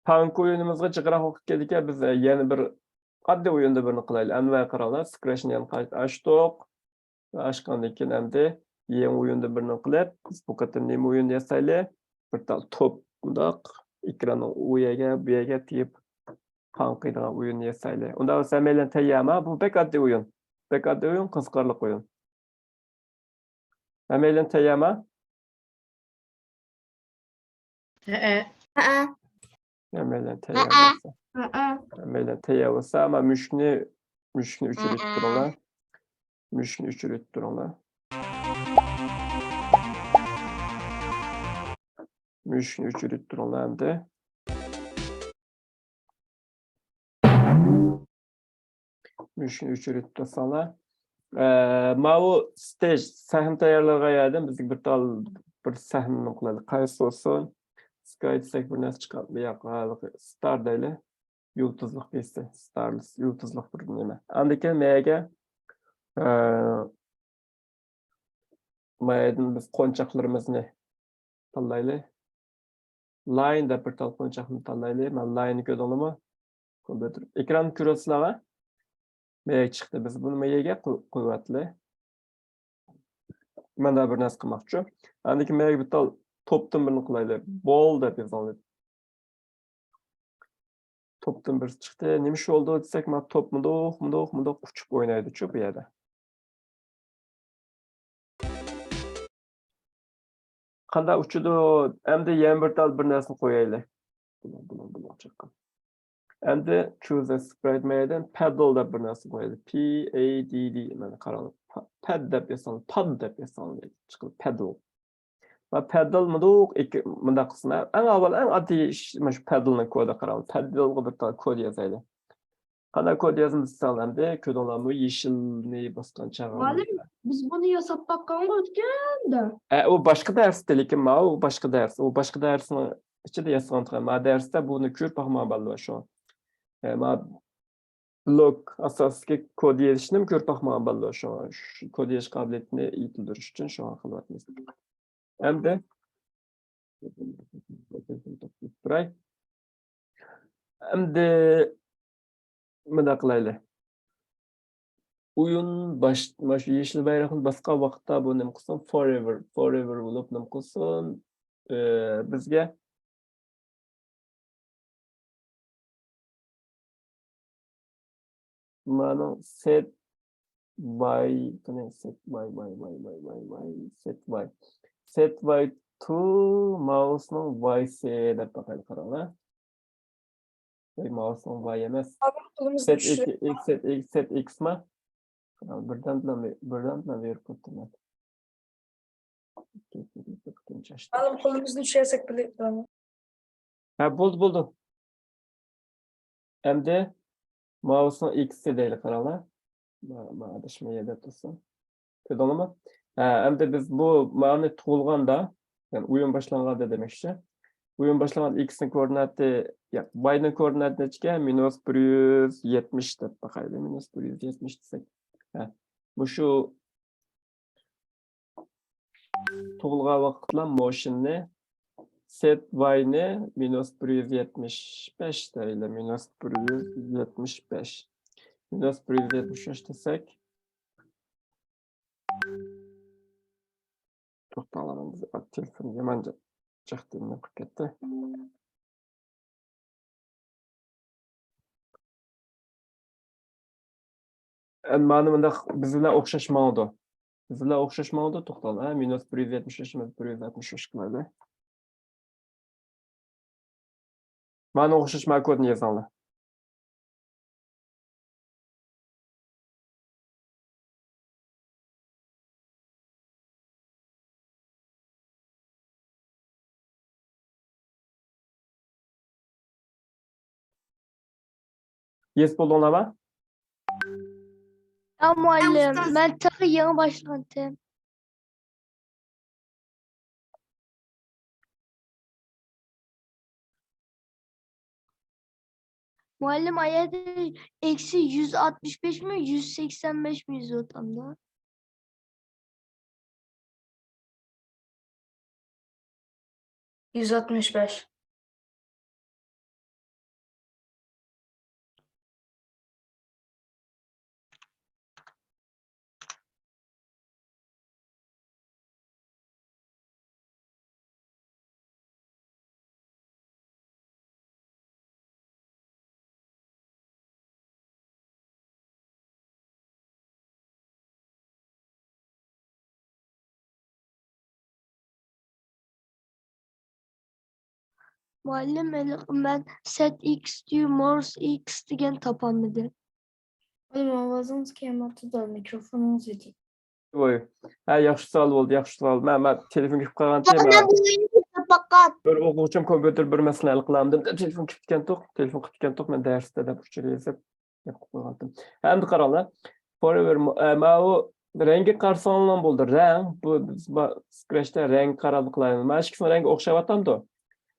تانكا ئويۇنىمىزغا جىقراق ۋاقىت كېلىدىكەن، بىز يەنە بىر ئاددىي ئويۇندا بىرنى قىلايلى. ئەنۋەر قاراڭلار، سكرەچنى يەنە قايتا ئاچتۇق. ئاچقاندىن كېيىن ئەمدى يېڭى ئويۇندا بىرنى قىلىپ، بىز بۇ قېتىم نېمە ئويۇن ياسايلى؟ بىر تال توپ، مۇنداق ئېكراننىڭ ئۇ يەرگە، بۇ يەرگە تېگىپ، تانكا قىيىدىغان ئويۇن ياسايلى. ئۇنداق بولسا ھەممەيلەن تەييارما؟ بۇ بەك ئاددىي ئويۇن. بەك ئاددىي ئويۇن، قىزىقارلىق ئويۇن. ھەممەيلەن تەييارما؟ ھەئە. ھەئە. ھەممەيلەن تەييار بولسا. ھەئە. ھەممەيلەن تەييار بولسا، ئەمما مۈشۈكنى، مۈشۈكنى ئۆچۈرۈپ تۇرۇڭلار. مۈشۈكنى ئۆچۈرۈپ تۇرۇڭلار. مۈشۈكنى ئۆچۈرۈپ تۇرۇڭلار ئەمدى. مۈشۈكنى ئۆچۈرۈپ تۇرساڭلار. ئە، ماۋۇ ستېج، سەھنە تەييارلىغان يەردىن بىزگە بىر تال، بىر سەھنىنى قىلايلى. قايسى بولسۇن؟ سكاي دېسەك بىر نەرسە چىقارمىدى. ياق، ھېلىقى ستار دەيلى. يۇلتۇزلۇق دېسە، ستار، يۇلتۇزلۇق بىر نېمە. ئاندىن كېيىن مەيەگە، ئە، مايەدىن بىز قونچاقلىرىمىزنى تاللايلى. لاين دەپ بىر تال قونچاقنى تاللايلى. مانا لايننى كۆردۈڭلارمۇ؟ كومپيۇتېر ئېكراننى كۆرۈۋاتىسىلەرغۇ؟ مەيەگە چىقتى. بىز بۇنى مەيەگە قوي-، قويۇۋاتىلى. مەن دە بىر نەرسە قىلماقچى. ئاندىن كېيىن مەيەگە بىر تال توپتىن بىرنى قىلايلى. بول دەپ يازايلى. توپتىن بىرسى چىقتى. نېمە ئىش بولدى دېسەك، مانا توپ مۇنداق، مۇنداق، مۇنداق ئۇچۇپ ئوينايدۇچۇ بۇ يەردە. قانداق ئۇچىدۇ؟ ئەمدى يەنە بىر تال بىر نەرسىنى قويايلى. بۇلۇڭ، بۇلۇڭ، بۇلۇڭ چىققان. ئەمدى choose a sprite مەيەدىن paddle دەپ بىر نەرسە قويايلى. P A D D. مانا قاراڭ. پا-، پەد دەپ يازساڭ، پاد دەپ يازساڭ چىقىدۇ. Paddle. ۋە پەددىل مۇنداق ئىككى، مۇنداق قىلسۇن. ئەڭ ئاۋۋال، ئەڭ ئاددىي ئىش، مانا شۇ پەددىلنىڭ كودى قاراڭ. پەددىلغا بىر تال كود يازايلى. قانداق كود يازىمىز دېسەڭلار ئەمدى، كۆردۈڭلارمۇ، يېشىلنى باسقان چاغ. مۇئەللىم، بىز بۇنى ياساپ باققانغۇ ئۆتكەندە. ئە، ئۇ باشقا دەرستە، لېكىن ماۋۇ باشقا دەرس. ئۇ باشقا دەرسنىڭ ئىچىدە ياسىغان تۇغان. ما دەرستە بۇنى كۆرۈپ باقمىغان بالىلار شۇ. ئە، ما بلوك ئاساسىدىكى كود يېزىشنىمۇ كۆرۈپ باقمىغان بالىلار شۇڭا. شۇ كود يېزىش قابىلىيىتىنى يېتىلدۈرۈش ئۈچۈن شۇڭا قىلىۋاتىمىز. ئەمدى تۇراي. ئەمدى مۇنداق قىلايلى. ئويۇن باش-، مانا شۇ يېشىل بايراقنى باسقان ۋاقىتتا بۇ نېمە قىلسۇن؟ Forever، forever بولۇپ نېمە قىلسۇن؟ ئى، بىزگە مانىڭ set y، قېنى set y، y، y، y، y، y، set y. Set y to mouse نىڭ y سى دەپ باقايلى، قاراڭلار. ۋاي، mouse نىڭ y ئەمەس. Set x، x، set x، set x ما؟ قاراڭ، بىردەملا، بىردەملا بېرىپ قويۇپتىمەن. مەلۇم قولىمىزنى چۈشۈرسەك بولىدۇ. ھە، بولدى، بولدى. ئەمدى ماۋۇسىنىڭ ئىكسى دەيلى، قاراڭلار. ما-، ما-، ئاداش ما يەردە تۇرسۇن. كۆردۈڭلارمۇ؟ ھە، ئەمدى بىز بۇ مانى تۇغۇلغاندا، يەنى ئويۇن باشلانغاندا دېمەكچى. ئويۇن باشلانغاندا ئىكسنىڭ كوئوردىناتى، ياق، ۋاينىڭ كوئوردىناتى نەچچىكەن؟ مىنۇس بىر يۈز يەتمىش دەپ باقايلى. مىنۇس بىر يۈز يەتمىش دېسەك. ھە، مۇشۇ تۇغۇلغان ۋاقىتلا موشننى، سېت ۋاينى مىنۇس بىر يۈز يەتمىش بەش دەيلى، مىنۇس بىر يۈز يەتمىش بەش. مىنۇس بىر يۈز يەتمىش بەش دېسەك، توختاڭلار، تېلېفون يامان جا-، جىق دېمەي قىلىپ كەتتى. ئەمما مانا مۇنداق بىز بىلەن ئوخشاش ماڭىدۇ. بىز بىلەن ئوخشاش ماڭىدۇ، توختاڭ. ھە، مىنۇس بىر يۈز يەتمىش بەش، بىر يۈز يەتمىش بەش قىلايلى. مانا ئوخشاش ما كودنى يېزىڭلار. يېزىپ بولدۇڭلارمۇ؟ يا مۇئەللىم، مەن تېخى يېڭى باشلىغانتىم. مۇئەللىم، ئايەتتە ئىكسى يۈز ئاتمىش بەشمۇ، يۈز سەكسەن بەشمۇ يېزىۋاتامدا؟ يۈز ئاتمىش بەش. مۇئەللىم، ھېلىقى مەن سەت ئىكس تۈ ماۋۇس ئىكس دېگەن تاپالمىدىم. مۇئەللىم، ئاۋازىڭىز كەلمەپتۇ-دە، مىكروفونىڭىز يېتىپ. ۋاي. ھە، ياخشى سوئال بولدى، ياخشى سوئال. مەن، مەن تېلېفون كېلىپ قالغانتى، مەن بۇ يەرنى تاپاققان. بىر ئوقۇغۇچىم كومپيۇتېر بىر مەسىلە ھەل قىلامدىم دەپ تېلېفون كېلىپتىكەنتۇق، تېلېفون قىپتىكەنتۇق، مەن دەرستە دەپ ئۇچۇر يېزىپ گەپ قىلىپ قويغانتىم. ھە، ئەمدى قاراڭلار. فورېۋېر مو-، ئە، ماۋۇ رەڭگە قارىساڭلار بولدى. رەڭ، بۇ بىز با-، سكرەچتە رەڭگە قاراپ قىلايلى. مانا ئىككىسىنىڭ رەڭگى ئوخشاۋاتامدۇ؟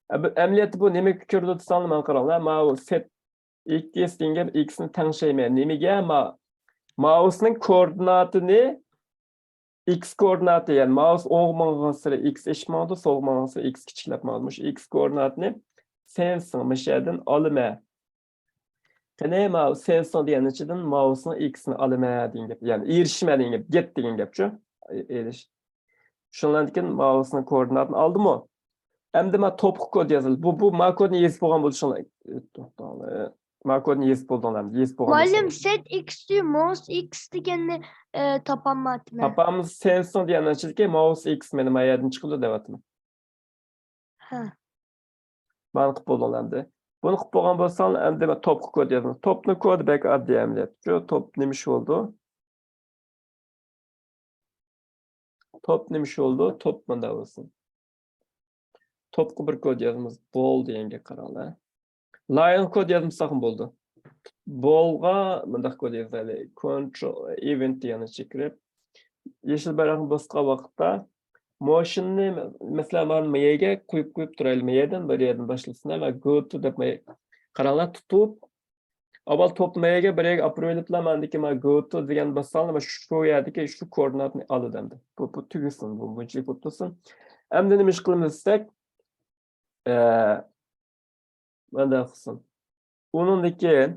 ئە، بۇ ئەمەلىيەتتە بۇ نېمىگە كىرىدۇ دېسەڭلار، مانا قاراڭلار. ماۋۇ سېت ئىكس دېگەن گەپ ئىكسنى تەڭشەيمەن. نېمىگە؟ ما-، ماۋۇسنىڭ كوئوردىناتىنى ئىكس كوئوردىناتى، يەنى ماۋۇس ئوڭغا ماڭغانسېرى ئىكس ئېشىپ ماڭىدۇ، سولغا ماڭغانسېرى ئىكس كىچىكلەپ ماڭىدۇ. مۇشۇ ئىكس كوئوردىناتىنى سېنسىڭ، مۇشۇ يەردىن ئالىمەن. قېنى، ماۋۇ سېنسىڭ دېگەن ئىچىدىن ماۋۇسنىڭ ئىكسىنى ئالىمەن دېگەن گەپ. يەنى ئېرىشىمەن دېگەن گەپ، گەت دېگەن گەپچۇ. ئېرىش. شۇنىڭدىن كېيىن ماۋۇسنىڭ كوئوردىناتىنى ئالدىمۇ؟ ئەمدى ما توپقا كود يازىلدى. بۇ، بۇ ما كودنى يېزىپ بولغان بولسىڭلار، توختاڭلار. ما كودنى يېزىپ بولدۇڭلار ئەمدى، يېزىپ بولغان مۇئەللىم، بولساڭلار. سەت ئىكس تۈ ماۋۇس ئىكس دېگەننى، ئە، تاپالمايتتىم. تاپالمىسىز، سېنسىڭ دېگەن ئىچىدىكى ماۋۇس ئىكس مېنى ما يەردىن چىقىدۇ دەۋاتىمەن. ھە. مانا قىلىپ بولدۇڭلار ئەمدى. بۇنى قىلىپ بولغان بولساڭلار، ئەمدى مەن توپقا كود يازىمەن. توپنىڭ كودى بەك ئاددىي ئەمەلىيەتتە. شۇ توپ نېمە ئىش بولدى؟ توپ نېمە ئىش بولدى؟ توپ مۇنداق بولسۇن. توپقا بىر كود يازىمىز. بول دېگەنگە قاراڭلار. لايىنغا كود يازمىساقمۇ بولىدۇ. بولغا مۇنداق كود يازايلى. كونترول ئېۋېنت دېگەننى چېكىرىپ، يېشىل بايراقنى باسقان ۋاقىتتا موشننى، مەسىلەن، مانا مەيەگە قويۇپ، قويۇپ تۇرايلى. مەيەدىن بىر يەردىن باشلىسۇن. ھە، گو تۇ دەپ مەيە-، قاراڭلار، تۇتۇپ، ئاۋۋال توپنى مەيەگە بىر يەرگە ئاپىرىۋېلىپلا، ماندىكى ما گو تۇ دېگەن باسساڭلار، شۇ يەردىكى شۇ كوئوردىناتنى ئالىدۇ ئەمدى. بۇ، بۇ تۈگىسۇن، بۇ بۇنچىلىك بولۇپ تۇرسۇن. ئەمدى نېمە ئىش قىلىمىز دېسەك، ئە، مانداق قىلسۇن. ئۇنىڭدىن كېيىن،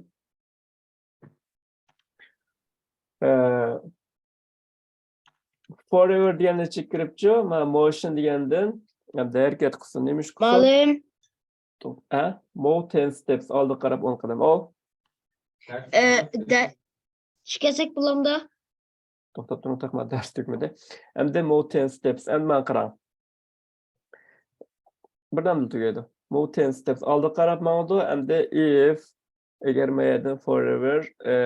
ئە، فورېۋېر دېگەننى چېكىرىپچۇ، مانا موشن دېگەندىن، ئەمدى ھەرىكەت قىلسۇن، نېمە ئىش قىلسۇن؟ مۇئەللىم. ھە؟ موۋ تېن ستېپس، ئالدىغا قاراپ ئون قەدەم. ئاۋۇ. ئە، دە-، چۈشكەنسەك بولامدا؟ توختاپ تۇرۇڭ، تېخى دەرس تۈگىمىدى. ئەمدى موۋ تېن ستېپس، ئەمدى ماڭا قاراڭ. بىردەمدىلا تۈگەيدۇ. موۋ تېن ستېپس، ئالدىغا قاراپ ماڭىدۇ. ئەمدى ئىف، ئەگەر ما يەردىن فورېۋېر، ئە،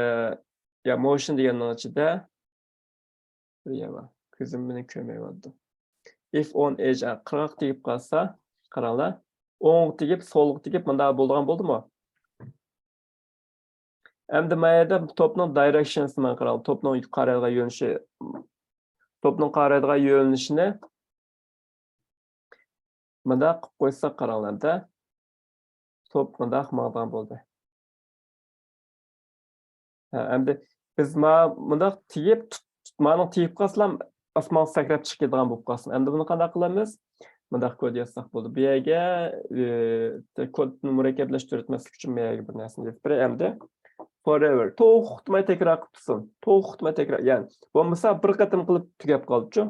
يا موشن دېگەننىڭ ئىچىدە، بىر يەر بار. كۆزۈم مېنى كۆرمەيۋاتىدۇ. If on edge، قىرغاق تېگىپ قالسا، قاراڭلار. ئوڭغا تېگىپ، سولغا تېگىپ، مۇنداق بولىدىغان بولدىمۇ؟ ئەمدى ما يەردە توپنىڭ دايرېكشنسىنى ماڭا قاراڭ. توپنىڭ قارايدىغان يۆنىلىشى، توپنىڭ قارايدىغان يۆنىلىشىنى مۇنداق قىلىپ قويساق قاراڭلاردا. توپ مۇنداق ماڭىدىغان بولدى. ھە، ئەمدى بىز ما مۇنداق تېگىپ، تۇت-، تۇت-، مانىڭ تېگىپ قالسىلا ئاسمانغا سەكرەپ چىقىپ كېتىدىغان بولۇپ قالسۇن. ئەمدى بۇنى قانداق قىلىمىز؟ مۇنداق كود يازساق بولدى. بۇ يەرگە، ئى، كودنى مۇرەككەپلەشتۈرۈۋەتمەسلىك ئۈچۈن بۇ يەرگە بىر نەرسىنى يېزىپ بېرەي ئەمدى. Forever. توختىماي تەكرار قىلىپ تۇرسۇن. توختىماي تەكرار. يەنى بولمىسا بىر قېتىم قىلىپ تۈگەپ قالىدۇچۇ.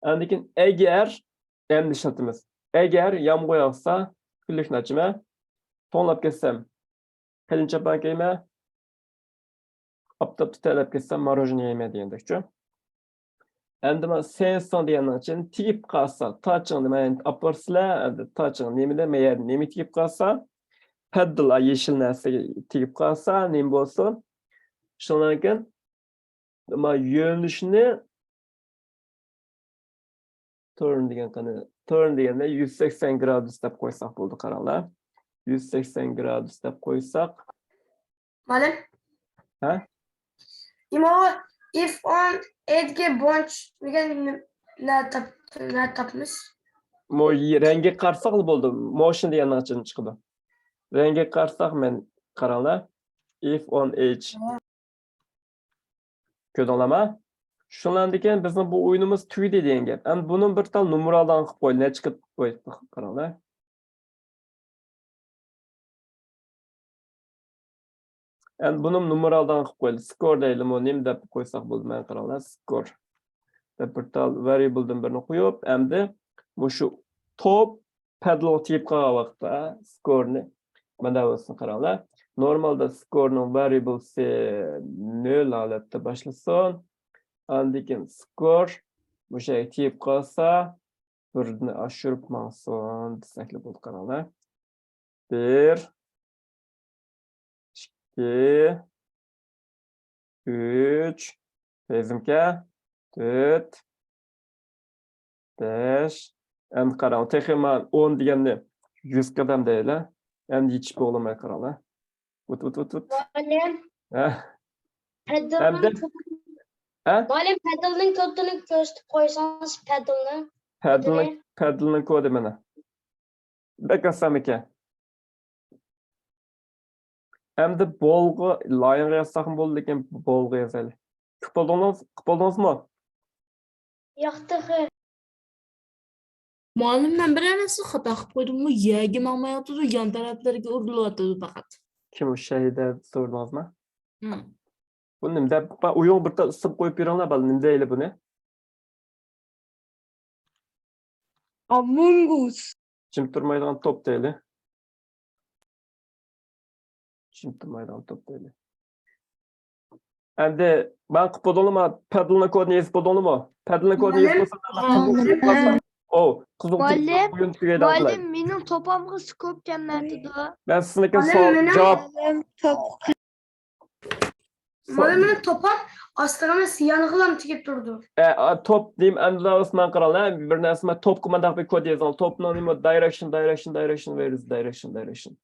ئاندىن كېيىن ئەگەر، ئەمدى ئىشلىتىمىز. ئەگەر يامغۇر ياغسا، كۈنلۈكنى ئاچىمەن. توڭلاپ كەتسەم، قېلىن چاپان كىيىمەن. ئاپتاپتا تەرلەپ كەتسەم، ماروژنا يەيمەن دېگەندەكچۇ. ئەمدى مانا سېنسىڭ دېگەننىڭ ئىچىدىن تېگىپ قالسا، تاچىڭ نېمە ئاپىرىسىلەر، ئەمدى تاچىڭ نېمىدە، مەيەردە نېمە تېگىپ قالسا، پەددىل، ئا، يېشىل نەرسىگە تېگىپ قالسا، نېمە بولسۇن؟ شۇنىڭدىن كېيىن ما يۆنىلىشنى تۇرن دېگەن قېنى، تۇرن دېگەندە يۈز سەكسەن گرادۇس دەپ قويساق بولدى، قاراڭلار. يۈز سەكسەن گرادۇس دەپ قويساق. مۇئەللىم. ھە؟ ئىماۋۇ، if on edge bunch دېگەن نە تاپ-، نە تاپىمىز؟ مو-، رەڭگە قارىساقلا بولدى. موشن دېگەننىڭ ئىچىدىن چىقىدۇ. رەڭگە قارىساق مەن، قاراڭلار. If on edge. كۆردۈڭلارما؟ شۇنىڭدىن كېيىن بىزنىڭ بۇ ئويۇنىمىز تۈگىدى دېگەن گەپ. ئەمدى بۇنى بىر تال نومۇرالدىن قىلىپ قويدى. نەچچە قىلىپ قويدۇق، قاراڭلار. ئەمدى بۇنى نومۇرالدىن قىلىپ قويدى. سكور دەيلىمۇ، نېمە دەپ قويساق بولدى، مانا قاراڭلار، سكور دەپ بىر تال ۋەرىيبلدىن بىرنى قويۇپ، ئەمدى مۇشۇ توپ پەددىلغا تېگىپ قالغان ۋاقىتتا سكورنى مانا بولسۇن، قاراڭلار. نورمالدا سكورنىڭ ۋەرىيبلسى نۆل ھالەتتە باشلىسۇن. ئاندىن كېيىن سكور مۇشۇ يەرگە تېگىپ قالسا، بىردىن ئاشۇرۇپ ماڭسۇن دېسەكلا بولدى، قاراڭلار. بىر، ئىككى، ئۈچ، تېزىمكە، تۆت، بەش. ئەمدى قاراڭ، تېخى مانا ئون دېگەننى يۈز قەدەم دەيلى. ئەمدى يېتىشىپ بولالماي قاراڭلار. ۋۇت، ۋۇت، ۋۇت، ۋۇت. مۇئەللىم. ھە؟ پەددىلنىڭ ئەمدى؟ كودىنى، ھە؟ مۇئەللىم، پەددىلنىڭ كودىنى كۆرسىتىپ قويسىڭىز، پەددىلنى. پەددىلنىڭ، كودىنى. پەددىلنىڭ كودى مانا. بەك ئاسانمىكەن؟ ئەمدى بولغا، لايىنغا يازساقمۇ بولىدۇ، لېكىن بولغا يازايلى. قىلىپ بولدىڭىز-، قىلىپ بولدىڭىزمۇ؟ ياق تېخى. مۇئەللىم، مەن بىرەر نەرسە خاتا قىلىپ قويدۇممۇ؟ يەرگە ماڭمايۋاتىدۇ، يان تەرەپلەرگە ئۇرۇلۇۋاتىدۇ پەقەت. كىم ئۇ، شەھىدە سورىدىڭىزمۇ؟ ھىم. بۇ نېمە دەپ، ئۇيۇڭ بىر تال ئىسىم قويۇپ بېرىڭلار، بالا، نېمە دەيلى بۇنى؟ ئامونگ ئۇس. جىم تۇرمايدىغان توپ دەيلى. جىم تۇرمايدىغان توپ دەيلى. ئەمدى ماڭا قىلىپ بولدۇڭلىما؟ پەددىلنىڭ كودىنى يېزىپ بولدۇڭلىمۇ؟ پەددىلنىڭ كودىنى يېزىپ مۇئەللىم. بولسا، مۇئەللىم. ئو، قىزىل مۇئەللىم. ئويۇن تۈگەيدىغان قىلاي. مۇئەللىم، مېنىڭ توپامغا سكوپ كەلمەيۋاتىدۇ. مەن سىزنىڭكى مۇئەللىم، سوئال، مېنىڭ جاۋاب. مۇئەللىم، مېنىڭ توپام ئاستىغا ئەمەس، يانغىلا تېگىپ تۇرىدۇ. ئە، ئا، توپ دېيىم، ئەمدىلا ئوسمان قاراڭلار، بىر نەرسە، توپقا مانداق بىر كود يېزىڭ. توپنىڭ نېمە؟ دايرېكشن، دايرېكشن، دايرېكشن، ۋېر ئىز دايرېكشن، دايرېكشن.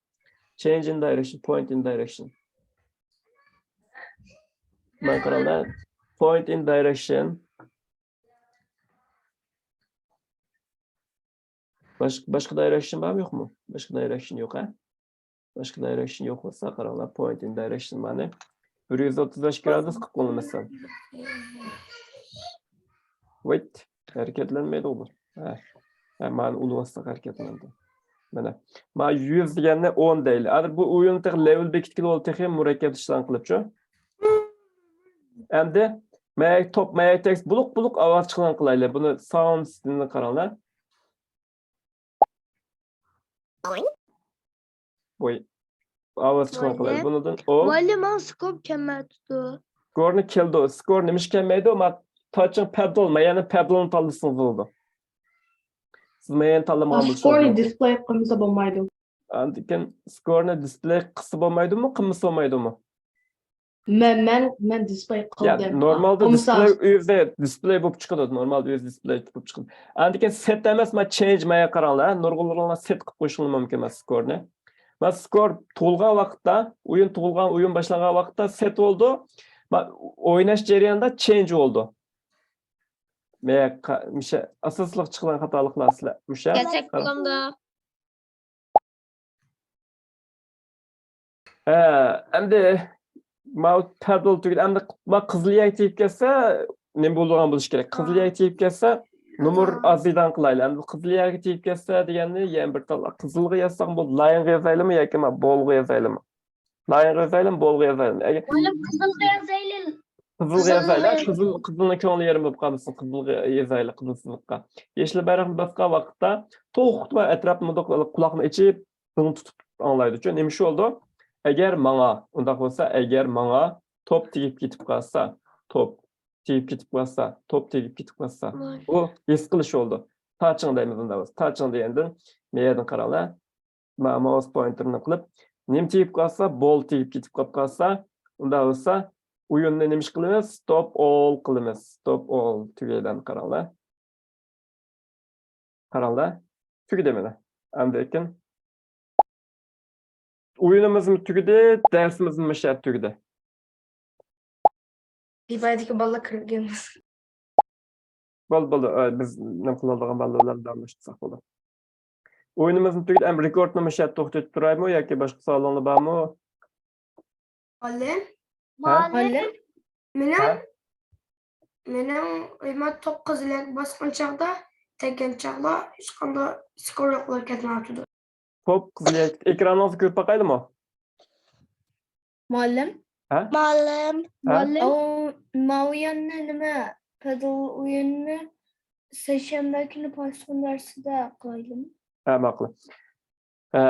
Change in direction, point in direction. مانا قاراڭلار. Point in direction. باش-، باشقا دايرېكشن بارمۇ، يوقمۇ؟ باشقا دايرېكشن يوق، ھە؟ باشقا دايرېكشن يوق بولسا، قاراڭلار، point in direction مانا بىر يۈز ئوتتۇز بەش گرادۇس قىلىپ قويۇڭ مەسىلەن. ۋايت، ھەرىكەتلەنمەيدىغۇ بۇ. ھە. ھە، مانا ئۇلىۋاتساق ھەرىكەتلەندى. مانا. مانا يۈز دېگەننى ئون دەيلى. ھازىر بۇ ئويۇننى تېخى لېۋېل بېكىتكىلى بولدى، تېخى مۇرەككەپلىشىدىغان قىلىپچۇ. ئەمدى مەيەك توپ، مەيەك تېكىست، بۇلۇق، بۇلۇق ئاۋاز چىقىدىغان قىلايلى. بۇنى ساۋۇند سىستېمىنى قاراڭلار. ۋوي. ئاۋاز چىقماي قالاي. مۇئەللىم. بۇنىڭدىن ئو. مۇئەللىم، ماڭا سكوپ كەلمەيۋاتىدۇ. سكورنى كەلدى. سكور نېمىشقا كەلمەيدۇ؟ ما تاچىڭ پەددىل، ما يەنە پەددىلنى تاللىسىڭىز بولىدۇ. سىز ما يەنە تاللىمىغان بولسىڭىز سكورنى بولىدۇ. دىسپلېي قىلمىسا بولمايدۇ. ئاندىن كېيىن سكورنى دىسپلېي قىلسا بولمايدۇمۇ، قىلمىسا بولمايدۇمۇ؟ مەن، مەن، مەن دىسپلېي قىلدىم. نورمالدا دىسپلېي ئۆزى دىسپلېي بولۇپ چىقىدۇ. نورمالدا ئۆزى دىسپلېي بولۇپ چىقىدۇ. ئاندىن كېيىن سېت ئەمەس، مانا چېنج مايا قاراڭلار. نۇرغۇنلىرىڭلار سېت قىلىپ قويۇشۇڭلار مۇمكىن مانا سكورنى. مانا سكور تۇغۇلغان ۋاقىتتا، ئويۇن تۇغۇلغان، ئويۇن باشلانغان ۋاقىتتا سېت بولىدۇ. مانا ئويناش جەريانىدا چېنج بولىدۇ. مە-، قا-، مىشە-، ئاساسلىق چىقىدىغان خاتالىقلار سىلەر. مىشە؟ گەرچەك قاراڭ. بولامدا. ھە، ئەمدى ماۋۇ پەدىل تۈگىدى. ئەمدى ما قىزىل يەرگە تېگىپ كەتسە، نېمە بولىدىغان بولۇشى كېرەك؟ قىزىل يەرگە تېگىپ كەتسە، نومۇر ئازىيدىغان قىلايلى. ئەمدى قىزىل يەرگە تېگىپ كەتسە دېگەننى يەنە بىر تال قىزىلغا يازساق بولىدۇ. لايىنغا يازايلىمۇ ياكى ما بولغا يازايلىمۇ؟ لايىنغا يازايلىمۇ، بولغا يازايلىمۇ؟ ئەگەر مانا قىزىلغا يازايلى. قىزىلغا يازايلى. قىزىل، قىزىلنىڭ كۆڭلى يېرىم بولۇپ قالمىسۇن. قىزىلغا يازايلى، قىزىل سىزىققا. يېشىل بايراقنى باسقان ۋاقىتتا توختىماي ئەتراپنى مۇنداق قۇلاقنى ئېچىپ، دىڭ تۇتۇپ ئاڭلايدۇچۇ. نېمە ئىش بولىدۇ؟ ئەگەر ماڭا، ئۇنداق بولسا، ئەگەر ماڭا توپ تېگىپ كېتىپ قالسا، توپ تېگىپ كېتىپ قالسا، توپ تېگىپ كېتىپ قالسا، بۇ ھېس قىلىش بولىدۇ. تاچىڭ دەيمىز ئۇنداق بولسا. تاچىڭ دېگەندىن، مەيەردىن قاراڭلار. ما-، ماۋس پوينتېرنى قىلىپ، نېمە تېگىپ قالسا، بول تېگىپ كېتىپ قاپ قالسا، ئۇنداق بولسا، ئويۇننى نېمە ئىش قىلىمىز؟ ستوپ ئول قىلىمىز. ستوپ ئول تۈگەيدىن قاراڭلار. قاراڭلار. تۈگىدى مانا. ئاندىن كېيىن ئويۇنىمىزمۇ تۈگىدى، دەرسىمىزمۇ مۇشۇ يەردە تۈگىدى. بىبايدىكى بالىلار كىرگەن. بولدى، بولدى. ئە، بىز نېمە قىلالىدىغان بالىلار بىلەن داۋاملاشتۇرساق بولىدۇ. ئويۇنىمىزنى تۈگىدى. ئەمدى رېكوردنى مۇشۇ يەردە توختىتىپ تۇرايمۇ ياكى باشقا سوئالىڭلار بارمۇ؟ مۇئەللىم. ھە؟ مۇئەللىم. مېنىڭ، ھە؟ مېنىڭ ئۆيۈمدە توپ قىزىل يەرگە باسقان چاغدا، تەگكەن چاغدا ھېچقانداق سكور يوقلاپ كەتمەيۋاتىدۇ. توپ قىزىل يەر-، ئېكرانىڭىزنى كۆرۈپ باقايلىمۇ؟ مۇئەللىم. ھە؟ مۇئەللىم. ھە؟ مۇئەللىم. ئاۋۇ ماۋۇ يەرنى نېمە، پەدىل ئويۇننى سەيشەنبە كۈنى پايتون دەرسىدە قىلايلىمۇ؟ ھە، ماقۇل. ئە،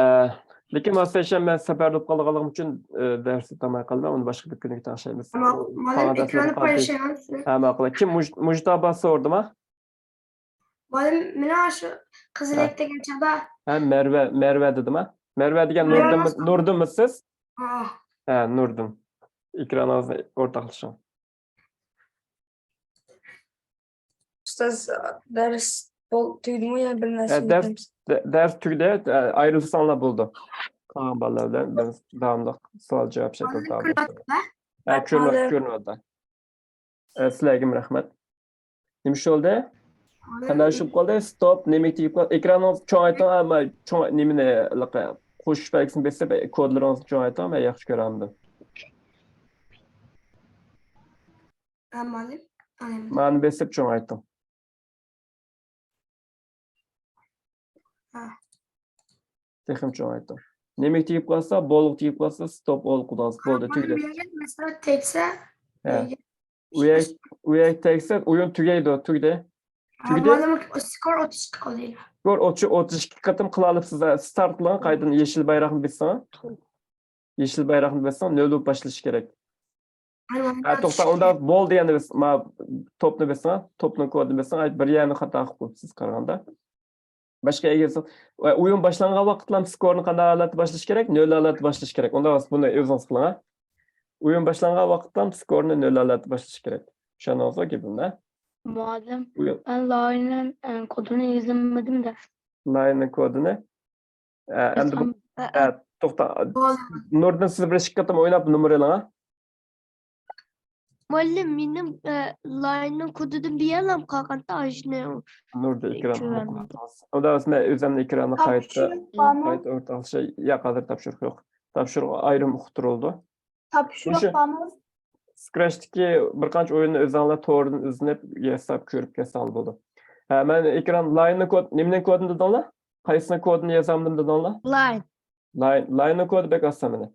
لېكىن مانا سەيشەنبە سەپەردە بولۇپ قالغانلىقىم ئۈچۈن، ئە، دەرس ئۆتەلمەي قالدىم. ئۇنى باشقا بىر كۈنگە تەڭشەيمىز. مۇئەللىم، ئېكراننى پايلىشىڭىز. ھە، ماقۇل. كىم مۇج-، مۇجتابا سورىدىما؟ مۇئەللىم، مېنىڭ شۇ قىزىل يەر دېگەن چاغدا. ھە، مەرۋە، مەرۋە دېدىما؟ مەرۋە دېگەن مەرۋە نۇردىنمۇ-، نۇردىنمۇ سىز؟ ھە. ھە، نۇردىن. ئېكرانىڭىزنى ئورتاقلىشىڭ. ئۇستاز، دەرس بول-، تۈگىدىمۇ يا بىر نەرسە ئېيتىمىز؟ دە-، دەرس تۈگىدى. ئە، ئايرىلساڭلار بولىدۇ. قالغان بالىلار بىلەن بىز داۋاملىق سوئال-جاۋاب شەكلىدە داۋاملاشتۇرىمىز. ھە، كۆرۈنۈۋاتىدۇ. ئە، سىلەرگىمۇ رەھمەت. نېمە ئىش بولدى؟ قانداق ئىش بولۇپ قالدى؟ ستوپ، نېمىگە تېگىپ قالدى؟ ئېكرانىڭىزنى چوڭايتىڭ، ئەمما چوڭ-، نېمىنى، ھېلىقى قوشۇش بەلگىسىنى بېسىپ، كودلىرىڭىزنى چوڭايتىڭ، مەن ياخشى كۆرەلمىدىم. ھە، مۇئەللىم. مانا بېسىپ چوڭايتىڭ. ھە. تېخىمۇ چوڭايتىڭ. نېمىگە تېگىپ قالسا، بولغا تېگىپ قالسا، ستوپ ئول قىلىڭىز. بولدى، تۈگىدى. مەسىلەن، تەگسە، ھە. ئۇ يەر، ئۇ يەر تەگسە، ئويۇن تۈگەيدۇ، تۈگىدى. تۈگىدى. سكور ئوتتۇز ئىككى قىلدى. سكور ئوتتۇز، ئوتتۇز ئىككى قېتىم قىلالاپسىز. ستارت قىلىڭ، قايتىدىن يېشىل بايراقنى بېسىڭ. يېشىل بايراقنى بېسىڭ، نۆل بولۇپ باشلىشى كېرەك. ھە، توختا، ئۇندا بول دېگەننى بېس-، ما، توپنى بېسىڭ، توپنىڭ كودىنى بېسىڭ، بىر يەرنى خاتا قىلىپ قويۇپسىز قارىغاندا. باشقا يەرگە بېسىڭ. ئويۇن باشلانغان ۋاقىتلا سكورنى قانداق ھالەتتە باشلىشى كېرەك؟ نۆل ھالەتتە باشلىشى كېرەك. ئۇندا بۇنى ئۆزىڭىز قىلىڭ، ھە. ئويۇن باشلانغان ۋاقىتلا سكورنى نۆل ھالەتتە باشلىشى كېرەك. چۈشەندىڭىزغۇ گېپىمنى؟ مۇئەللىم، ئويۇن. مەن لايىننىڭ، ئە، كودىنى يېزەلمىدىم-دە. لايىننىڭ كودىنى؟ ئە، ئەمدى بۇ، ئە، ئە، توختا. نۇردىن، سىز بىر ئىككى قېتىم ئويناپ نومۇر ئېلىڭ، ھە؟ مۇئەللىم، مېنىڭ، ئە، لايىننىڭ كودىدىن بىر يەرلەم قالغاندا ئاشۇنى. نۇردىن ئېكران. ئۇندا مەن ئۆزۈمنىڭ ئېكرانىنى قايتا، قايتا ئورتاقلىشاي. ياق، ھازىر تاپشۇرۇق يوق. تاپشۇرۇق ئايرىم ئۇقتۇرۇلىدۇ. تاپشۇرۇق بارمۇ؟ سكرەچتىكى بىر قانچە ئويۇننى ئۆزۈڭلار توردىن ئىزدىنىپ، ياساپ كۆرۈپ كەتسەڭلار بولىدۇ. ھە، مەن ئېكران لايىننىڭ كود-، نېمىنىڭ كودىنى دېدىڭلار؟ قايسىنىڭ كودىنى يازامدىم دېدىڭلار؟ لاين. لاين، لايىننىڭ كودى بەك ئاسان مانا.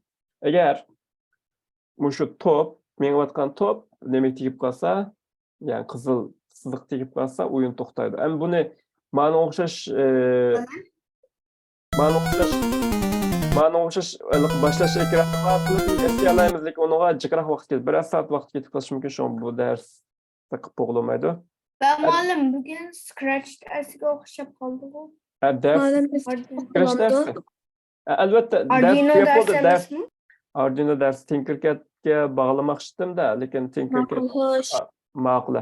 ئەگەر مۇشۇ توپ، مېڭىۋاتقان توپ نېمىگە تېگىپ قالسا، يەنى قىزىل سىزىق تېگىپ قالسا، ئويۇن توختايدۇ. ئەمما بۇنى مانا ئوخشاش، ئى، مانا ئوخشاش، مانا ئوخشاش ھېلىقى باشلاش ئېكرانىغا قىلىپ ئىزدىيەلەيمىز، لېكىن ئۇنىڭغا جىقراق ۋاقىت كېتىپ، بىرەر سائەت ۋاقىت كېتىپ قېلىشى مۇمكىن، شۇڭا بۇ دەرس قىلىپ بولغىلىمايدۇ. ۋە مۇئەللىم، بۈگۈن سكرەچ دەرسىگە ئوخشاپ قالدىغۇ. ھە، دەرس. مۇئەللىم، بىز سكرەچ دەرسى. ھە، ئەلۋەتتە، دەرس تۈگەپ بولدى، دەرس. ئاردۇينو دەرسى، تىنكىركەد دەرسكە باغلىماقچىدىم-دە، لېكىن تېڭ كۆرۈپ ماقۇل، خوش. ماقۇل.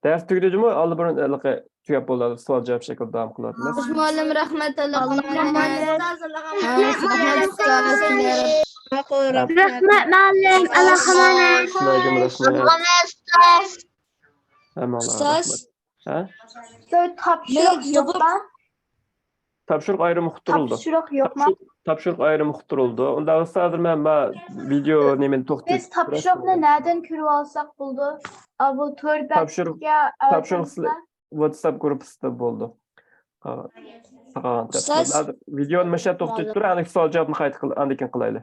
دەرس تۈگىدى جۇمۇ، ئاللىبۇرۇن ھېلىقى تۈگەپ بولدى، سوئال جاۋاب شەكلىدە داۋام قىلىۋاتىمىز. خوش مۇئەللىم، رەھمەت، ئالاقىمەن. رەھمەت، ئۇستاز. ماقۇل، رەھمەت. رەھمەت، مۇئەللىم، ئالاقىمەن. سىلەرگىمۇ رەھمەت. ھەممىڭلارغا ئۇستاز. رەھمەت. ھە؟ تاپشۇرۇق يوقما؟ تاپشۇرۇق ئايرىم ئۇقتۇرۇلدى. تاپشۇرۇق يوقما؟ تاپشۇرۇق، تاپشۇرۇق ئايرىم ئۇقتۇرۇلدى. ئۇنداق بولسا ھازىر مەن ما ۋىدېو نېمىنى توختىتىپ بىز تاپشۇرۇقنى نەدىن كۆرۈپ ئالساق بولىدۇ؟ ئا، بۇ تور تاپشۇرۇق، بەتكە، ئا، تاپشۇرۇق سىلە-، ئەزەلدە. واتساپ گۇرۇپپىسىدا بولىدۇ. قالغان، قالغان ئۇستاز. ھازىر ۋىدېونى مۇشۇ يەردە توختىتىپ تۇرۇڭ، ئاندىن كېيىن سوئال جاۋابنى قايتا قىل-، ئاندىن كېيىن قىلايلى.